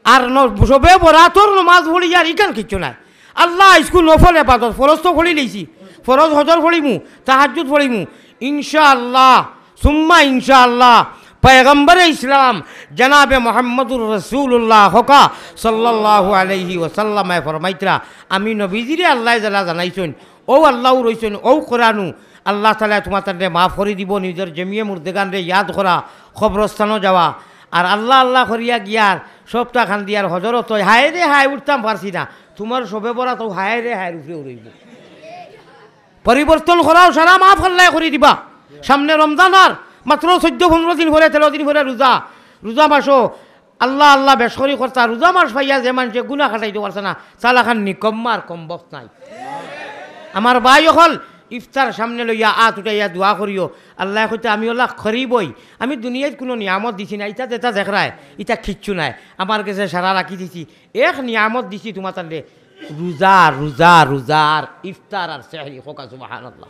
আর ন-, শবে বরাতর নমাজ পড়ি আর ইখান কিচ্ছু নাই। আল্লাহ, আইজকু নফল এবাদত, ফরজ তো পড়ি লইছি, ফরজ হজর পড়িমু, তাহাজ্জুদ পড়িমু, ইনশাআল্লাহ, সুম্মা ইনশাআল্লাহ। পয়গম্বরে ইসলাম জনাবে মুহাম্মদুর রাসূলুল্লাহ হকা সাল্লাল্লাহু আলাইহি ওয়াসাল্লামে ফরমাইতরা, আমি নবীজিরে আল্লায় যেলা জানাইছইন, অউ আল্লাহউ রইছইন, অউ কোরআনউ, আল্লাহ তাআলায় তুমাতানরে মাফ করি দিবো, নিজর জমিয়ে মুর্দেগানরে ইয়াদ করা, কবরস্থানো যাওয়া, আর আল্লাহ আল্লাহ করিয়া গিয়ার সবটা খান দিয়ার হজরত অয়, হায় রে হায়, উঠতাম পারছি না, তুমার শবে বরাতও হায় রে হায়র উপরে উড়াইবো। পরিবর্তন করাও, সারা মাফ আল্লায় করি দিবা। সামনে রমজান আর মাত্র চৌদ্দ পনরো দিন পরে, তেরো দিন পরে রোজা, রোজা মাসও আল্লাহ আল্লাহ বেশ করি করতা, রোজা মাস পাইয়া যে মানষে গুনা কাটাইতো পারছে না, তার লাখান নিকম্মা আর কমবখত নাই। আমার ভাই অকল, ইফতার সামনে লইয়া আত উঠাইয়া দোয়া করিও। আল্লায় কইতা, আমি অলা করিবই, আমি দুনিয়াত কুনু নিয়ামত দিছি না, ইতা যেতা দেখরায়, ইতা কিচ্ছু নায়, আমার গেছে সারা রাখি দিছি। এক নিয়ামত দিছি তুমাতানরে, রোজা, রোজা, রোজা আর ইফতার আর সেহরি। কউক্কা সুবহানাল্লাহ।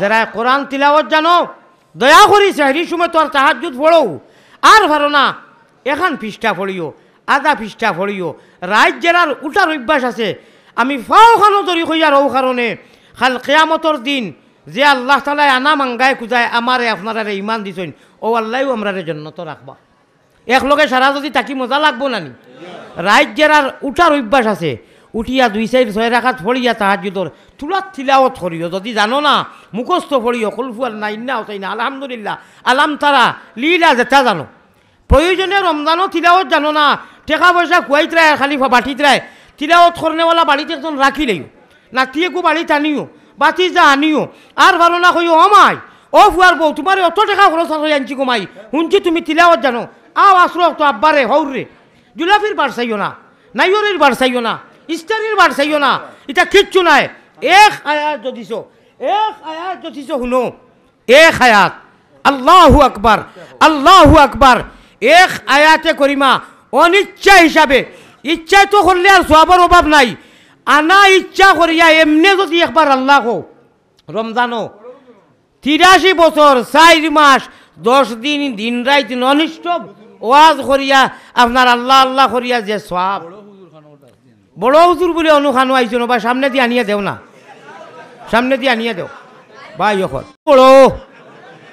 যেরায় কোরআন তিলাওয়াত জানো, দয়া করি সেহরির সময় তো আর তাহাজ্জুদ পড়ো, আর পারো না, এখান পৃষ্ঠা পড়িও, আধা পৃষ্ঠা পড়িও। রাইত যেরার উঠার অভ্যাস আছে, আমি ফাও খানো ধরি কইয়ার অউ কারণে, কাল কিয়ামতর দিন যে আল্লাহ তাআলায় আনা মাঙ্গায় কুজায় আমারে আপনারারে ইমান দিছইন, অউ আল্লায়উ আমরারে জন্নতো রাখবা। একলগে সারা যুদি থাকি মজা লাগবো না নি? রাইত যেরার উঠার অভ্যাস আছে, উঠিয়া দুই চাইর ছয় রাকাত পড়িয়া তাহাজ্জুদর তুলাত তিলাওয়াত করিও, যুদি জানো না, মুখস্থ পড়িও, কুলহু আল্লাহ, ইন্না আতাইনা, আলহামদুলিল্লাহ, আলাম তারা, লিলা যেতা জানো। প্রয়োজনে রমজানও তিলাওয়াত জানো না, টেকা পয়সা খুয়াইতরায় আর খালি বাটিতরায়, তিলাওয়াত করনেওয়ালা বাড়িত একজন রাখিলাইও। নাতিয়ে গু বাড়িত আনিও, বাতিজা আনিও। আর পারো না কইও, "ও মাই, ও ফুয়ার বউ, তুমারে অত টেকা খরচ করি আনছি গো মাই, হুনছি তুমি তিলাওয়াত জানো, আও আশ্রয় তো আব্বারে, হউররে, জুলাফির বার চাইও না, নাইওরির বার চাইও না, ইস্তারির বার চাইও না, ইতা কিচ্ছু নায়।" এক আয়াত যুদি চো, এক আয়াত যুদি চো হুনো, এক আয়াত, আল্লাহু আকবার, আল্লাহু আকবার, এক আয়াতে করিমা অনিচ্ছা হিসাবে, ইচ্ছায় তো করলে আর সওয়াবর অভাব নাই, আনা ইচ্ছা করিয়া এমনে যুদি একবার আল্লাহ কও, রমজানো তিরাশি বছর, চাইর মাস, দশ দিন, দিন রাইত non stop ওয়াজ করিয়া আপনার আল্লাহ আল্লাহ করিয়া যে সওয়াব, বড় হুজুর বুলে অনো খানো আইছো না, বা সামনেদি আনিয়া দেও না, সামনেদি আনিয়া দেও। ভাই অকল বড়,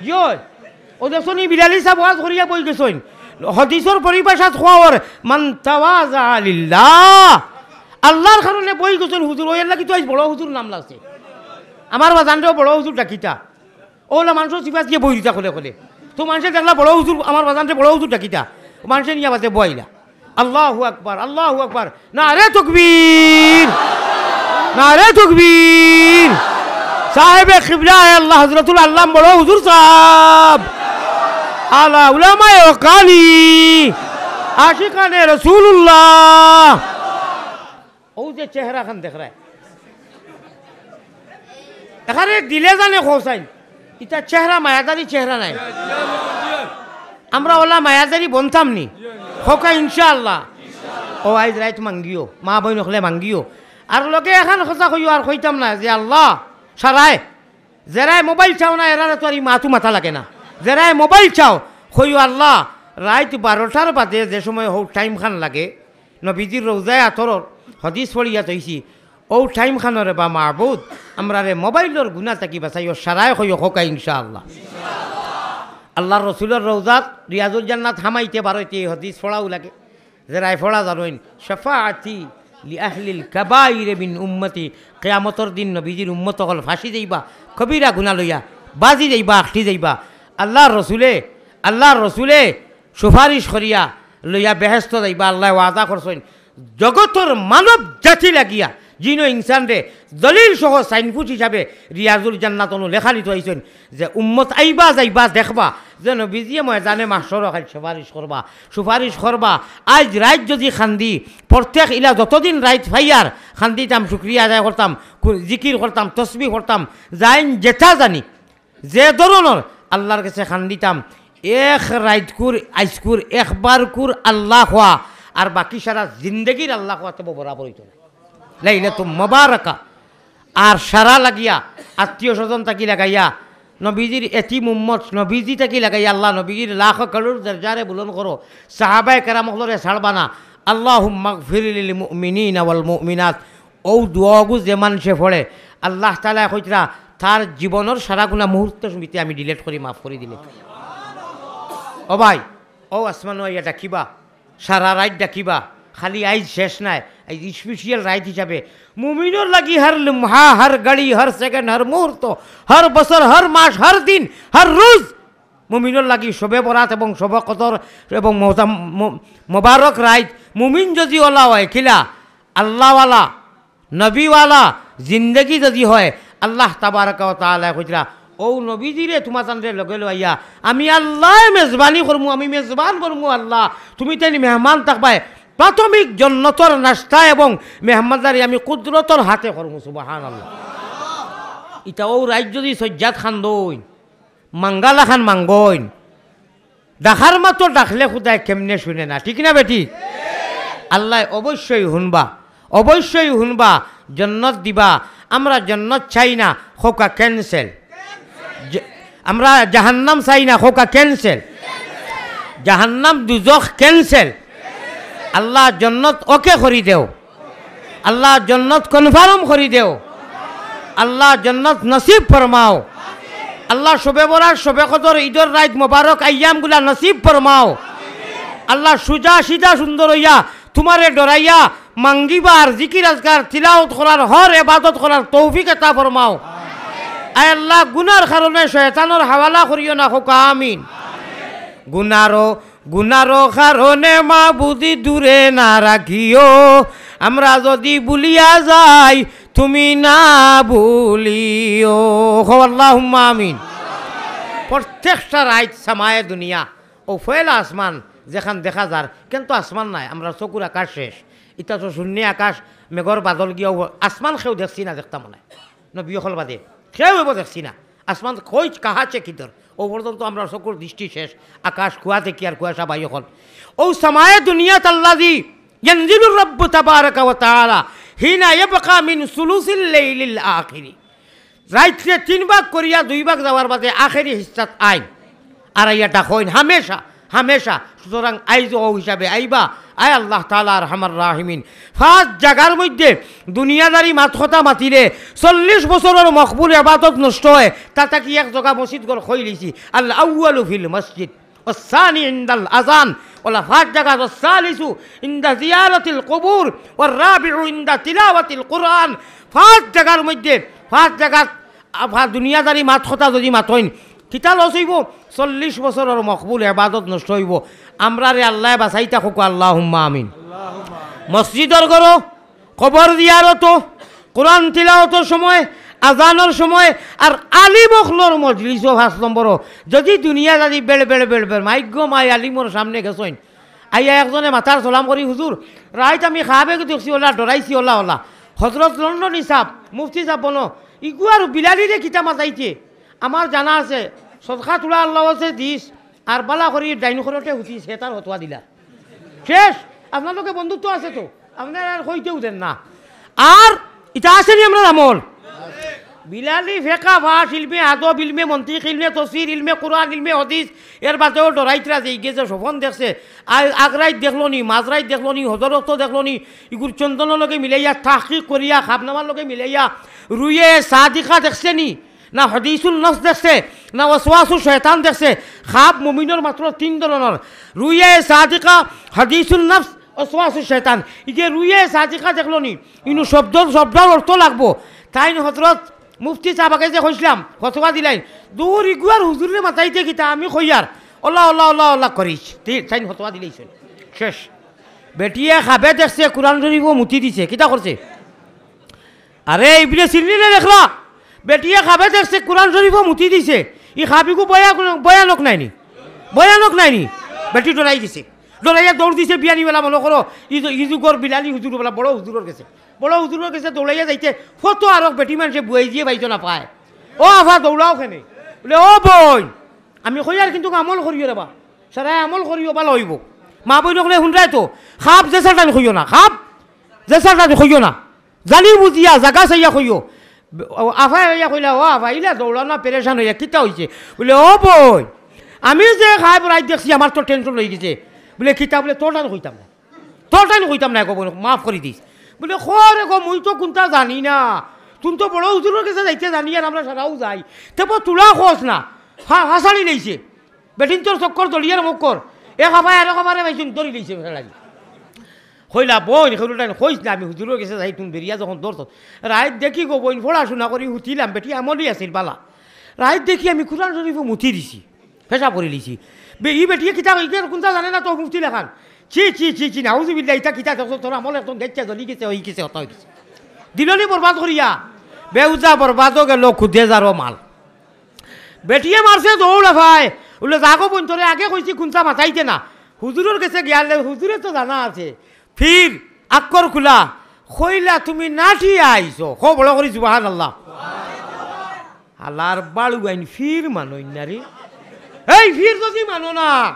ইয়ো, অউ দেখছো নি বিলালি সাব ওয়াজ করিয়া বই গেছইন। হাদিসর পরিভাষাত কওয়ার, "মান তাওয়াজা লিল্লাহ।" আল্লাহর কারণে বই গেছইন হুজুর, অউ এরলাগি তো আইজ বড় হুজুর নাম লাগছে। আমার বাজানরেও বড় হুজুর ডাকিতা। অউলা মানষর সিফাত গিয়া বই দিতা খলে খলে। তো মানষে দেখলা বড় হুজুর, আমার বাজানরে বড় হুজুর ডাকিতা। মানষে নিয়া বাদে বওয়াইলা। আল্লাহু আকবার, আল্লাহু আকবার। নারে তকবীর, নারে তকবীর। সাহেবে কিবলা আল্লাহ হযরতুল আল্লাম বড় হুজুর সাব। আলা উলামায়ে হক্কানি, আশিকানে রাসূলুল্লাহ। অউ যে চেহারাখান দেখরায়, এখানে দিলে জানে খোসাইন, ইতা চেহারা মায়াদারি চেহারা নায়। আমরা অলা মায়াদারি বনতাম নি, কউক্কা ইনশাআল্লাহ। অউ আইজ রাইত মাঙ্গিও, মা বইন অকলে মাঙ্গিও। আর লগে এখান কথা কইও আর কইতাম না যে আল্লাহ সারায়, যেরায় মোবাইল চাও না, এরারে তো আর ই মাতু মাতা লাগে না। যেরায় মোবাইল চাও, কইও আল্লাহ, রাইত বারোটার বাদে যে সময় হউ টাইমখান লাগে, নবীজির রওজায়ে আতহরর হাদিস পড়িয়া থইছি, অউ টাইমখানরে বা মাবুদ, আমরারে মোবাইলর গুনা থাকি বাচাইও, সারায় কইও কউক্কা ইনশাআল্লাহ। আল্লাহর রসুলর রওজাত রিয়াজুল জান্নাত হামাইতে বারইতে ই হাদিস পড়াউ লাগে। যেরায় পড়া জানইন, "শাফাআতি লি আহলিল কাবাইর মিন উম্মতি।" কিয়ামতর দিন নবীজির উম্মত অকল ফাঁসি যাইবা, কবিরা গুনা লইয়া, বাজি যাইবা, আখটি যাইবা। আল্লাহর রসুলে, আল্লাহর রসুলে সুপারিশ করিয়া লইয়া বেহেস্ত যাইবা, আল্লায় ওয়াদা করছইন। জগতর মানব জাতি লাগিয়া, জিন ও ইনসানরে দলিল সহ সাইনপুট হিসাবে রিয়াজুল জান্নাত অনো লেখা নিতো আইছইন যে উম্মত আইবা যাইবা দেখবা যে নবীজিয়ে ময়দানে মাহশরো খালি সুপারিশ করবা, সুপারিশ করবা। আইজ রাইত যুদি খান্দি, প্রত্যেক ইলা যতদিন রাইত পাইয়ার খান্দিতাম, শুকরিয়া আদায় করতাম, কু-, জিকির করতাম, তসবিহ করতাম, যাইন যেতা জানি, যে ধরনর আল্লাহর গেছে খান্দিতাম, এক রাইতকুর, আইজকুর, একবারকুর আল্লাহ কওয়া, আর বাকি সারা জিন্দেগির আল্লাহ কওয়াতে বরাবর অইতো না। লাইলাতুম মুবারাকা। আর সারা লাগিয়া, আত্মীয় স্বজন থাকি লাগাইয়া, নবীজির এতিম উম্মত, নবীজি থাকি লাগাইয়া, আল্লাহ নবীজির লাখ করোড় দরজারে বুলন্দ করো, সাহাবায়ে কেরাম অকলরে ছাড়বা না। আল্লাহুম্মাগফির লিল মুমিনিনা ওয়াল মুমিনাত। অউ দোয়াগু যে মানষে পড়ে, আল্লাহ তাআলায় কইতরা, তার জীবনর সারা গুনা মুহূর্ত সমিতি আমি delete করি, মাফ করি দিলে। ও ভাই, অউ আসমানো আইয়া ডাকিবা, সারা রাইত ডাকিবা, খালি আইজ শেষ নায়, আইজ special রাইত হিসাবে মুমিনর লাগি হর লুমহা, হর ঘড়ি, হর second, হর মুহূর্ত, হর বছর, হর মাস, হর দিন, হর রোজ মুমিনর লাগি শবে বরাত এবং শবে কদর এবং মোজাম-, মো-, মোবারক রাইত। মুমিন যুদি অলা অয়, কিলা? আল্লাহওয়ালা, নবীওয়ালা জিন্দেগি যুদি অয়, আল্লাহ তাবারাকা ওয়া তাআলায় কইতরা, অউ নবীজিরে তুমাতানরে লগে লইয়া আমি আল্লায় মেজবানি করমু, আমি মেজবান করমু আল্লাহ, তুমিতাইন মেহমান থাকবায়। প্রাথমিক জন্নতর নাস্তা এবং মেহমানদারি আমি কুদরতর হাতে করমু। সুবহানাল্লাহ। ইতা অউ রাইত যুদি সইজ্জাত খান্দইন, মাঙ্গালা খান মাঙ্গইন। ডাকার মাতো ডাকলে খুদায় কেমনে শুনে না, ঠিক না বেঠিক? আল্লায় অবশ্যই হুনবা, অবশ্যই হুনবা, জন্নত দিবা। আমরা জন্নত চাই না, কউক্কা cancel। জ-, আমরা জাহান্নাম চাই না, কউক্কা cancel। জাহান্নাম দুজখ cancel। আল্লাহ জন্নত OK করি দেও। আল্লাহ জন্নত confirm করি দেও। আল্লাহ জন্নত নসিব ফরমাও। আল্লাহ শবে বরাত, শবে কদর, ইদর রাইত মোবারক আইয়ামগুলা নসিব ফরমাও। আল্লাহ সুজা সিধা সুন্দর অইয়া তুমারে ডরাইয়া মাঙ্গিবার, জিকির আজকার, তিলাওত করার, হর এবাদত করার তৌফিক এতা ফরমাও। আয় আল্লাহ, গুনার কারণে শয়তানর হাওয়ালা করিও না, কউক্কা আমিন। গুনারো গুনারো কারণে মাবুদি দূরে না রাখিও, আমরা যুদি ভুলিয়া যাই তুমি না ভুলিও। কও আল্লাহুম্মা আমিন। প্রত্যেকটা রাইত সামায়ে দুনিয়া, অউ পয়লা আসমান যেখান দেখা যার, কিন্তু আসমান নাই, আমরার চকুর আকাশ শেষ। ইতা তো শূন্য আকাশ, মেঘর বাদল গিয়া অউ আসমান কেউ দেখছি না, দেখতাম নায়। নবী অকল বাদে কেউ এবো দেখছি না। আসমান কই কাহা চে কিধর, অউ পর্যন্ত আমরার চকুর দৃষ্টি শেষ। আকাশ কুয়াশা দেখি আর কুয়াশা ভাই অকল। অউ সামায়ে দুনিয়াত আল্লাযী ইয়ানজিলুর রাব্বু তাবারাকা ওয়া তাআলা হিনা ইয়াবকা মিন সুলুসিল লাইলিল আখিরি। রাইতরে তিন ভাগ করিয়া দুই ভাগ যাওয়ার বাদে আখেরি হিস্সাত আইন। আর আইয়া ডাকইন হামেশা, হামেশা। সুতরাং আইজ অউ হিসাবে আইবা, আয় আল্লাহ তাআলা আরহামার রাহিমিন। পাঁচ জাগার মধ্যে দুনিয়াদারি মাত কথা মাতিলে চল্লিশ বছরর মকবুল এবাদত নষ্ট অয়। তা থাকি এক জাগা মসজিদ ঘর কইলিছি, আল আউয়ালু ফিল মসজিদ, ওয়াস সানি ইনদাল আযান, অলা পাঁচ জাগা, ওয়াস সালিসু ইনদা জিয়ারাতিল কুবুর, ওয়ার রাবিউ ইনদা তিলাওয়াতিল কুরআন। পাঁচ জাগার মধ্যে, পাঁচ জাগাত আফা দুনিয়াদারি মাত কথা যুদি মাতইন, কিতা লস অইবো? চল্লিশ বছরর মকবুল এবাদত নষ্ট অইবো। আমরারে আল্লায় বাচাইতা কউক্কা, আল্লাহুম্মা আমিন। মসজিদর ঘরো, কবর জিয়ারতো, কুরআন তিলাওতর সময়, আজানর সময়, আর আলিম অকলর মজলিসো পাঁচ নম্বরো। যুদি দুনিয়াদারি বেড় বেড় বেড় বেড়, মাইগো মাই আলিমর সামনে গেছইন, আইয়া একজনে মাতার সালাম করি, "হুজুর, রাইত আমি খাবে দেখছি, অলা ডরাইছি, অলা অলা।" হজরত লন্ডনী সাব, মুফতি সাব বনো, ইগু আর বিলালিরে কিতা মাতাইতে? আমার জানা আছে, সদকা তুলা আল্লাহ আছে দিস, আর বালা করি ডাইন খরটে হুতিস, হে তার হতুয়া দিলা। শেষ, আপনার লগে বন্ধুত্ব আছে তো, আপনার আর কইতেও দেন না। আর ইটা আছে নি আমরার আমল? বিলালি ফেকা ফাস, ইলমে আদব, ইলমে মন্তিক, ইলমে তফসির, ইলমে কুরআন, ইলমে হাদিস, এর বাদেও ডরাইতরা যে ইগে যে স্বপন দেখছে, আ-, আগরাইত দেখলো নি, মাঝরাইত দেখলো নি, হজরত দেখলো নি, ইগুর চন্দনর লগে মিলাইয়া, তাহকিক করিয়া, খাবনামার লগে মিলাইয়া, রুয়ে সাদিকা দেখছে নি, না হাদিসুল নফস দেখছে, না ওয়াসওয়াসু শয়তান দেখছে। খাব মুমিনর মাত্র তিন ধরনর, রুয়ে সাদিকা, হাদিসুল নফস, ওয়াসওয়াসু শয়তান। ইগে রুয়ে সাদিকা দেখলো নি, ইনু শব্দ, শব্দর অর্থ লাগবো। তাইন হজরত মুফতি সাব আগে যে কইছলাম, ফতোয়া দিলাইন, দূর ইগুয়ার হুজুররে মাতাইতে কিতা, আমি কইয়ার, অলা, অলা, অলা, অলা করিস। তি-, তাইন ফতোয়া দিলাইছইন। শেষ। বেটিয়ে খাবে দেখছে, কুরআন শরীফও মুতি দিছে। কিতা করছে? আরে, ইবনে সিরিনে লেখরা, বেটিয়ে খাবে দেখছে, কুরআন শরীফও মুতি দিছে। ই খাবিগু ভয়া-, ভয়ানক নায়নি? ভয়ানক নায়নি? বেটি ডরাই গেছে। ডরাইয়া দৌড় দিছে বিয়ানি বেলা, মনো করো, ই যু-, ই যুগর বিলালি হুজুর বেলা, বড় হুজুরর গেছে। বড় হুজুরর গেছে দৌড়াইয়া যাইতে, ফতো আরক বেটি মানষে বুয়াই দিয়া বাইতো না পায়। "ও আফা, দৌড়াও কেনে?" বুলে, "ও বইন, আমি কইয়ার কিন্তু আমল করিও রেবা। সারায় আমল করিও, ভালা অইবো।" মা বইন অকলে হুনরায় তো, খাব যেছা টান কইও না, খাব যেছা টান কইও না। জানি বুঝিয়া, জাগা চাইয়া কইও। ও আফায় আইয়া কইলা, "ও আফা, ইলা দৌড়াও না, পেরেশান অইয়া, কিতা অইছে?" বুলে, "ও বইন, আমি যে খাব রাইত দেখছি, আমার তো টেনশন অইগেছে।" বুলে, "কিতা?" বুলে, "তোর টান কইতাম না।" তোর টাইন কইতাম না গো বইন, মাফ করি দিস। বুলে, "খরে গো, মুই তো কুনতা জানি না। তুই তো বড় হুজুরর গেছে যাইতে জানি, আর আমরা সারাউ যাই। তে বো তুলা খোঁজ না।" হা-, হাসানি লইছে। বেটিন্তর চক্কর দলিয়ার মুখ কর। এক আফায় আরক আফারে পাইছইন, ধরি লইছে বেটা লাগি। কইলা, "বইন, খেউর টাইন কইস না, আমি হুজুরর গেছে যাই, তুই বেরিয়া যখন ধরছ।" রাইত দেখি গো বইন, পড়াশুনা করি হুতিলাম, বেটি আমলি আছিল বালা। রাইত দেখি আমি কুরআন শরীফও মুতি দিছি। পেশাব করি লিছি। বে-, ই বেটিয়ে কিতা কই, ইগু কুনতা জানে না তো মুফতি লেখান। ছি, ছি, ছি, ছি, নাউজুবিল্লাহ, ইতা কিতা দেখছো, তোর আমল একদম গেছে, জ্বলি গেছে, অই গেছে, অতা অই গেছে। দিলনি বরবাদ করিয়া, বেউজা বরবাদও গেল, খুদে যারও মাল। বেটিয়ে মারছে দৌড় আফায়, বুলে, "যা গো বইন, তোরে আগে কইছি কুনতা মাতাইতে না।" হুজুরর গেছে গিয়ালে, হুজুরে তো জানা আছে। ফির আকর খুলা, কইলা, "তুমি নাঠিয়া আইছো।" কও বড় করি সুবহানাল্লাহ। হালার বাড়ু আইন ফির মানইন না রে। এই ফির যদি মানো না,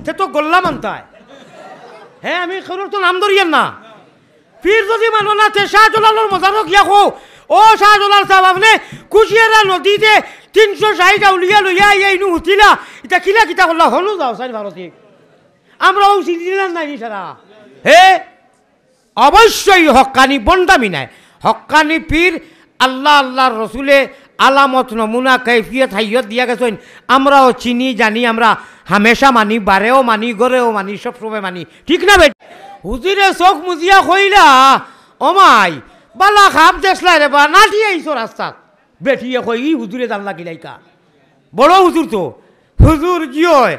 তে তো গোল্লা মানতায়। হে, আমি খেউর তো নাম ধরিয়ার না। ফির যদি মানো না, তে শাহজালালর মজারো গিয়া কও, "ও শাহজালাল সাব, আপনে কুশিয়ারা নদীতে তিনশো ষাইট আউলিয়া লইয়া আইয়া ইনু হুতিলা, ইতা কিলা কিতা করলা, হনু যাও সাইন ভারতে।" আমরা অউ চিনি না নাই সারা। হে? অবশ্যই হক্কানি, ভন্ডামি নায়। হক্কানি পীর আল্লাহ, আল্লাহর রসুলে আলামত, নমুনা, কৈফিয়ত, হাইয়ত দিয়া গেছইন। আমরাও চিনি, জানি, আমরা হামেশা মানি, বারেও মানি, ঘরেও মানি, সবসময় মানি। ঠিক না বেটি? হুজুরে চোখ মুজিয়া কইলা, "ও মাই, বালা খাব দেখছলায় রেবা, নাঠিয়া আইছো রাস্তাত।" বেটিয়ে কয়, "ই হুজুরে জানলা কিলাইকা?" বড় হুজুর তো। "হুজুর, জি অয়,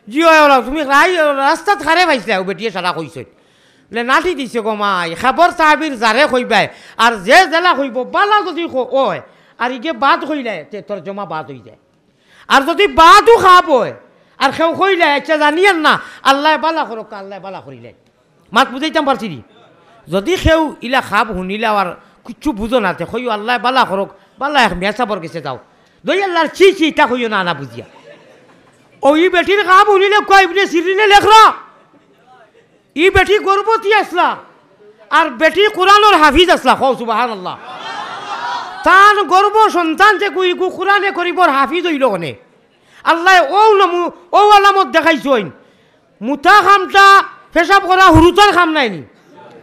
জি অয়, ওলা তুমি রাই-, রাস্তাত কারে পাইছলায়?" অউ বেটিয়ে সারা কইছইন। বুলে, "নাঠি দিছে গো মাই, খাবর তাবির যারে কইবায়, আর যে যেলা কইবো, বালা যদি ক-, অয়, আর ইগে বাদ কইলায়, তে তর্জমা বাদ অইযায়। আর যদি বাদও খাব অয়, আর কেউ কইলায়, আইচ্ছা জানিয়ার না, আল্লায় বালা করউক্কা, আল্লায় বালা করিলাইন।" মাত বুঝাইতাম পারছি নি? যদি কেউ ইলা খাব হুনিলাও আর কিচ্ছু বুঝো না, তে কইও, "আল্লায় বালা করউক, বালা এক মিয়া সাবর গেছে যাও।" দই আল্লাহর ছি ছি, ইতা কইও না, না বুঝিয়া। অউ ই বেটির খাব হুনিলে কয়, ইবনে সিরিনে লেখরা, ই বেটি গর্ভবতী আছলা, আর বেটি কুরআনর হাফিজ আছলা। কও সুবহানাল্লাহ। তান গর্ভ সন্তান যে গু-, ইগু কুরআনে করিমর হাফিজ অইলো কেনে? আল্লায় অউ নমু-, অউ আলামত দেখাইছইন। মুতা কামটা পেশাব করা হুরুতার কাম নায়নি।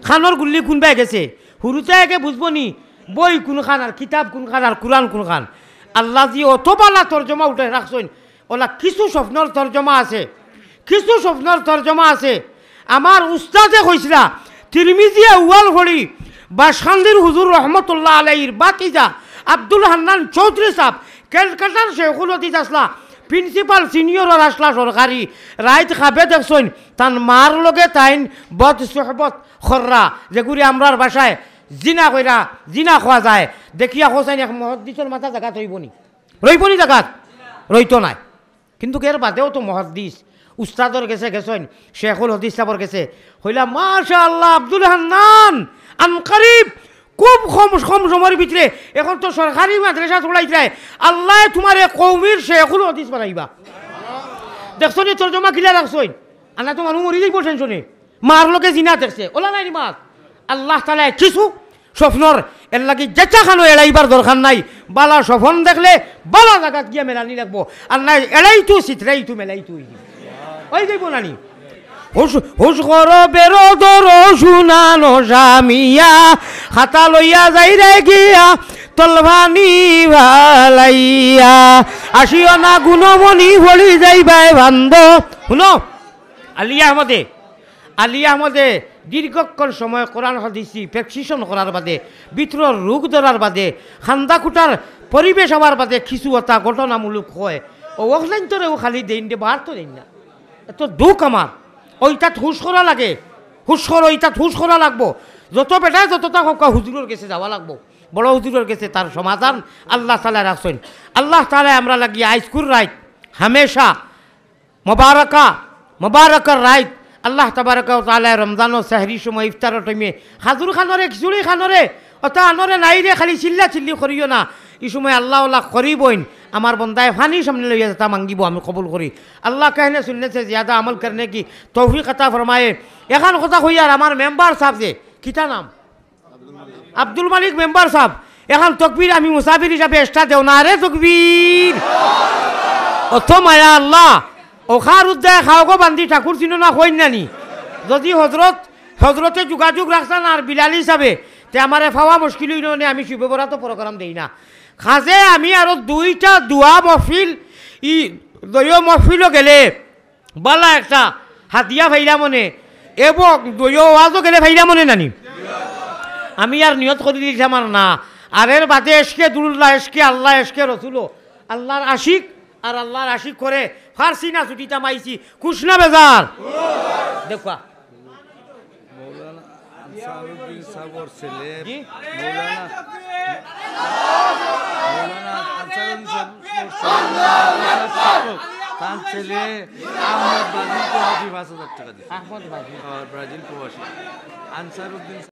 কানর গুল্লি কুনবায় গেছে। হুরুতায় একে বুঝবো নি, বই কুনখান আর কিতাব কুনখান আর কুরআন কুনখান। আল্লায় যে অত বালা তর্জমা উঠাই রাখছইন, ওলা কিছু স্বপ্নর তর্জমা আছে, কিছু স্বপ্নর তর্জমা আছে। আমার উস্তাদে কইছলা, তিরমিজি আউয়াল করি, বাসকান্দির হুজুর রহমতুল্লাহ আলাইহির ভাতিজা আব্দুল হান্নান চৌধুরী সাব, ক্যালকাটার শেখুল হাদিস আছলা, প্রিন্সিপাল সিনিয়রর আছলা সরকারি, রাইত খাবে দেখছইন, তান মার লগে তাইন বদ সোহবত কররা, যেগুরে আমরার ভাষায় জিনা কইরা, জিনা কওয়া যায়। দেখিয়া কছাইন এক মুহাদ্দিসর মাথা জাগাত রইবো নি? রইবো নি জাগাত? রইতো নায়। কিন্তু এর বাদেও তো মুহাদ্দিস, উস্তাদর গেছে গেছইন, শেখুল হাদিস সাবর গেছে। কইলা, "মাশাআল্লাহ, আব্দুল হান্নান, আনকারিব, খুব কম, কম সময়র ভিতরে এখন তো সরকারি মাদ্রাসাত পড়াইতায়, আল্লায় তুমারে কওমির শেখুল হাদিস বানাইবা।" দেখছো নি তর্জমা কিলা রাখছইন? আর না তো মানুষ মরি যাইবো টেনশনে। মার লগে জিনা দেখছে, ওলা নায়নি মাত। আল্লাহ তাআলায় কিছু স্বপ্নর, এর লাগি যেটা খানো এড়াইবার দরকার নাই। বালা স্বপ্ন দেখলে বালা জাগাত গিয়া মেলানি লাগবো, আর নাই এড়াইতু, ছিতরাইতু, মেলাইতু অই যাইবো নানি। হুশ, হুশ করো বেরো ধরো সুনানো জামিয়া, খাতা লইয়া যাইরায় গিয়া তলফানি বালাইয়া, আসিও না গুণমণি পড়ি যাইবায় বান্দ। হুনো, আলী আহমদে, আলী আহমদে দীর্ঘক্ষণ সময় কোরআন হাদিসি প্রেসক্রিপশন করার বাদে, ভিতরর রোগ ধরার বাদে, খান্দা খুটার পরিবেশ হওয়ার বাদে কিছু অতা ঘটনামূলক হয়। ও অকলাইন তোরেও খালি দেইন দে, বার তো দেইন না। এত দুঃখ আমার। ওইটাত হুশ করা লাগে, হুশ করো, ওইটাত হুশ করা লাগবো। যত বেটায় যতটা কউক্কা হুজুরর গেছে যাওয়া লাগবো, বড় হুজুরর গেছে, তার সমাধান আল্লাহ তাআলা রাখছইন। আল্লাহ তাআলা আমরা লাগি আইজকুর রাইত হামেশা মোবারকা, মোবারকর রাইত। আল্লাহ তাবারাকা ওয়া তাআলা রমজানর সেহরির সময়, ইফতারর টাইমে খাজুর খানরে, খিচুড়ি খানরে, অতা আনরে নাইরে, খালি চিল্লা চিল্লি করিও না। ই সময় আল্লাহ ওলা করিবইন, আমার বন্দায় ফানি সামনে লইয়া যেতা মাঙ্গিবো আমি কবুল করি। আল্লাহ কাহনে সুন্নত সে জিয়াদা আমল করনে কি তৌফিক আতা ফরমায়ে। এখান কথা কইয়ার আমার মেম্বার সাব যে, কিতা নাম? আব্দুল মালিক মেম্বার সাব, এখান তকবির আমি মুসাফির হিসাবে এক্সট্রা দেও না রে তকবির। অত মায়া আল্লাহ, ওখার উদ্দায় খাওগো বান্দি ঠাকুর চিনো না কইন নানি। যদি হজরত, হজরতে যোগাযোগ রাখছইন আর বিলাল হিসাবে, তে আমারে ফাওয়া মুশকিল অইলো নে, আমি শুভে বরাতো প্রোগ্রাম দেই না। কাজে আমি আরো দুইটা দোয়া মহফিল, ই দোয়া মহফিলো গেলে বালা একটা হাদিয়া পাইলাম মনে, এবং দোয়া ওয়াজও গেলে পাইলাম মনে নানি। আমি আর নিয়ত করি দিছি আমার না। আর এর বাদে এশকে দুরুল্লাহ, এশকে আল্লাহ, এশকে রসুলও। আল্লাহর আশিক আর আল্লাহর আশিক করে ফার্সি না ছুটিতাম আইছি, খুশ না বেজার? দেখবা। মৌলানা আনসারউদ্দিন সাবর ছেলে, জি? মৌলানা, মৌলানা আনসারউদ্দিন সাবর ছেলে, তার ছেলে আহমদ বাজিলকে হাজি পাঁচ হাজার টাকা দিছে। আহমদ বাজিল। আর ব্রাজিল প্রবাসী। আনসারউদ্দিন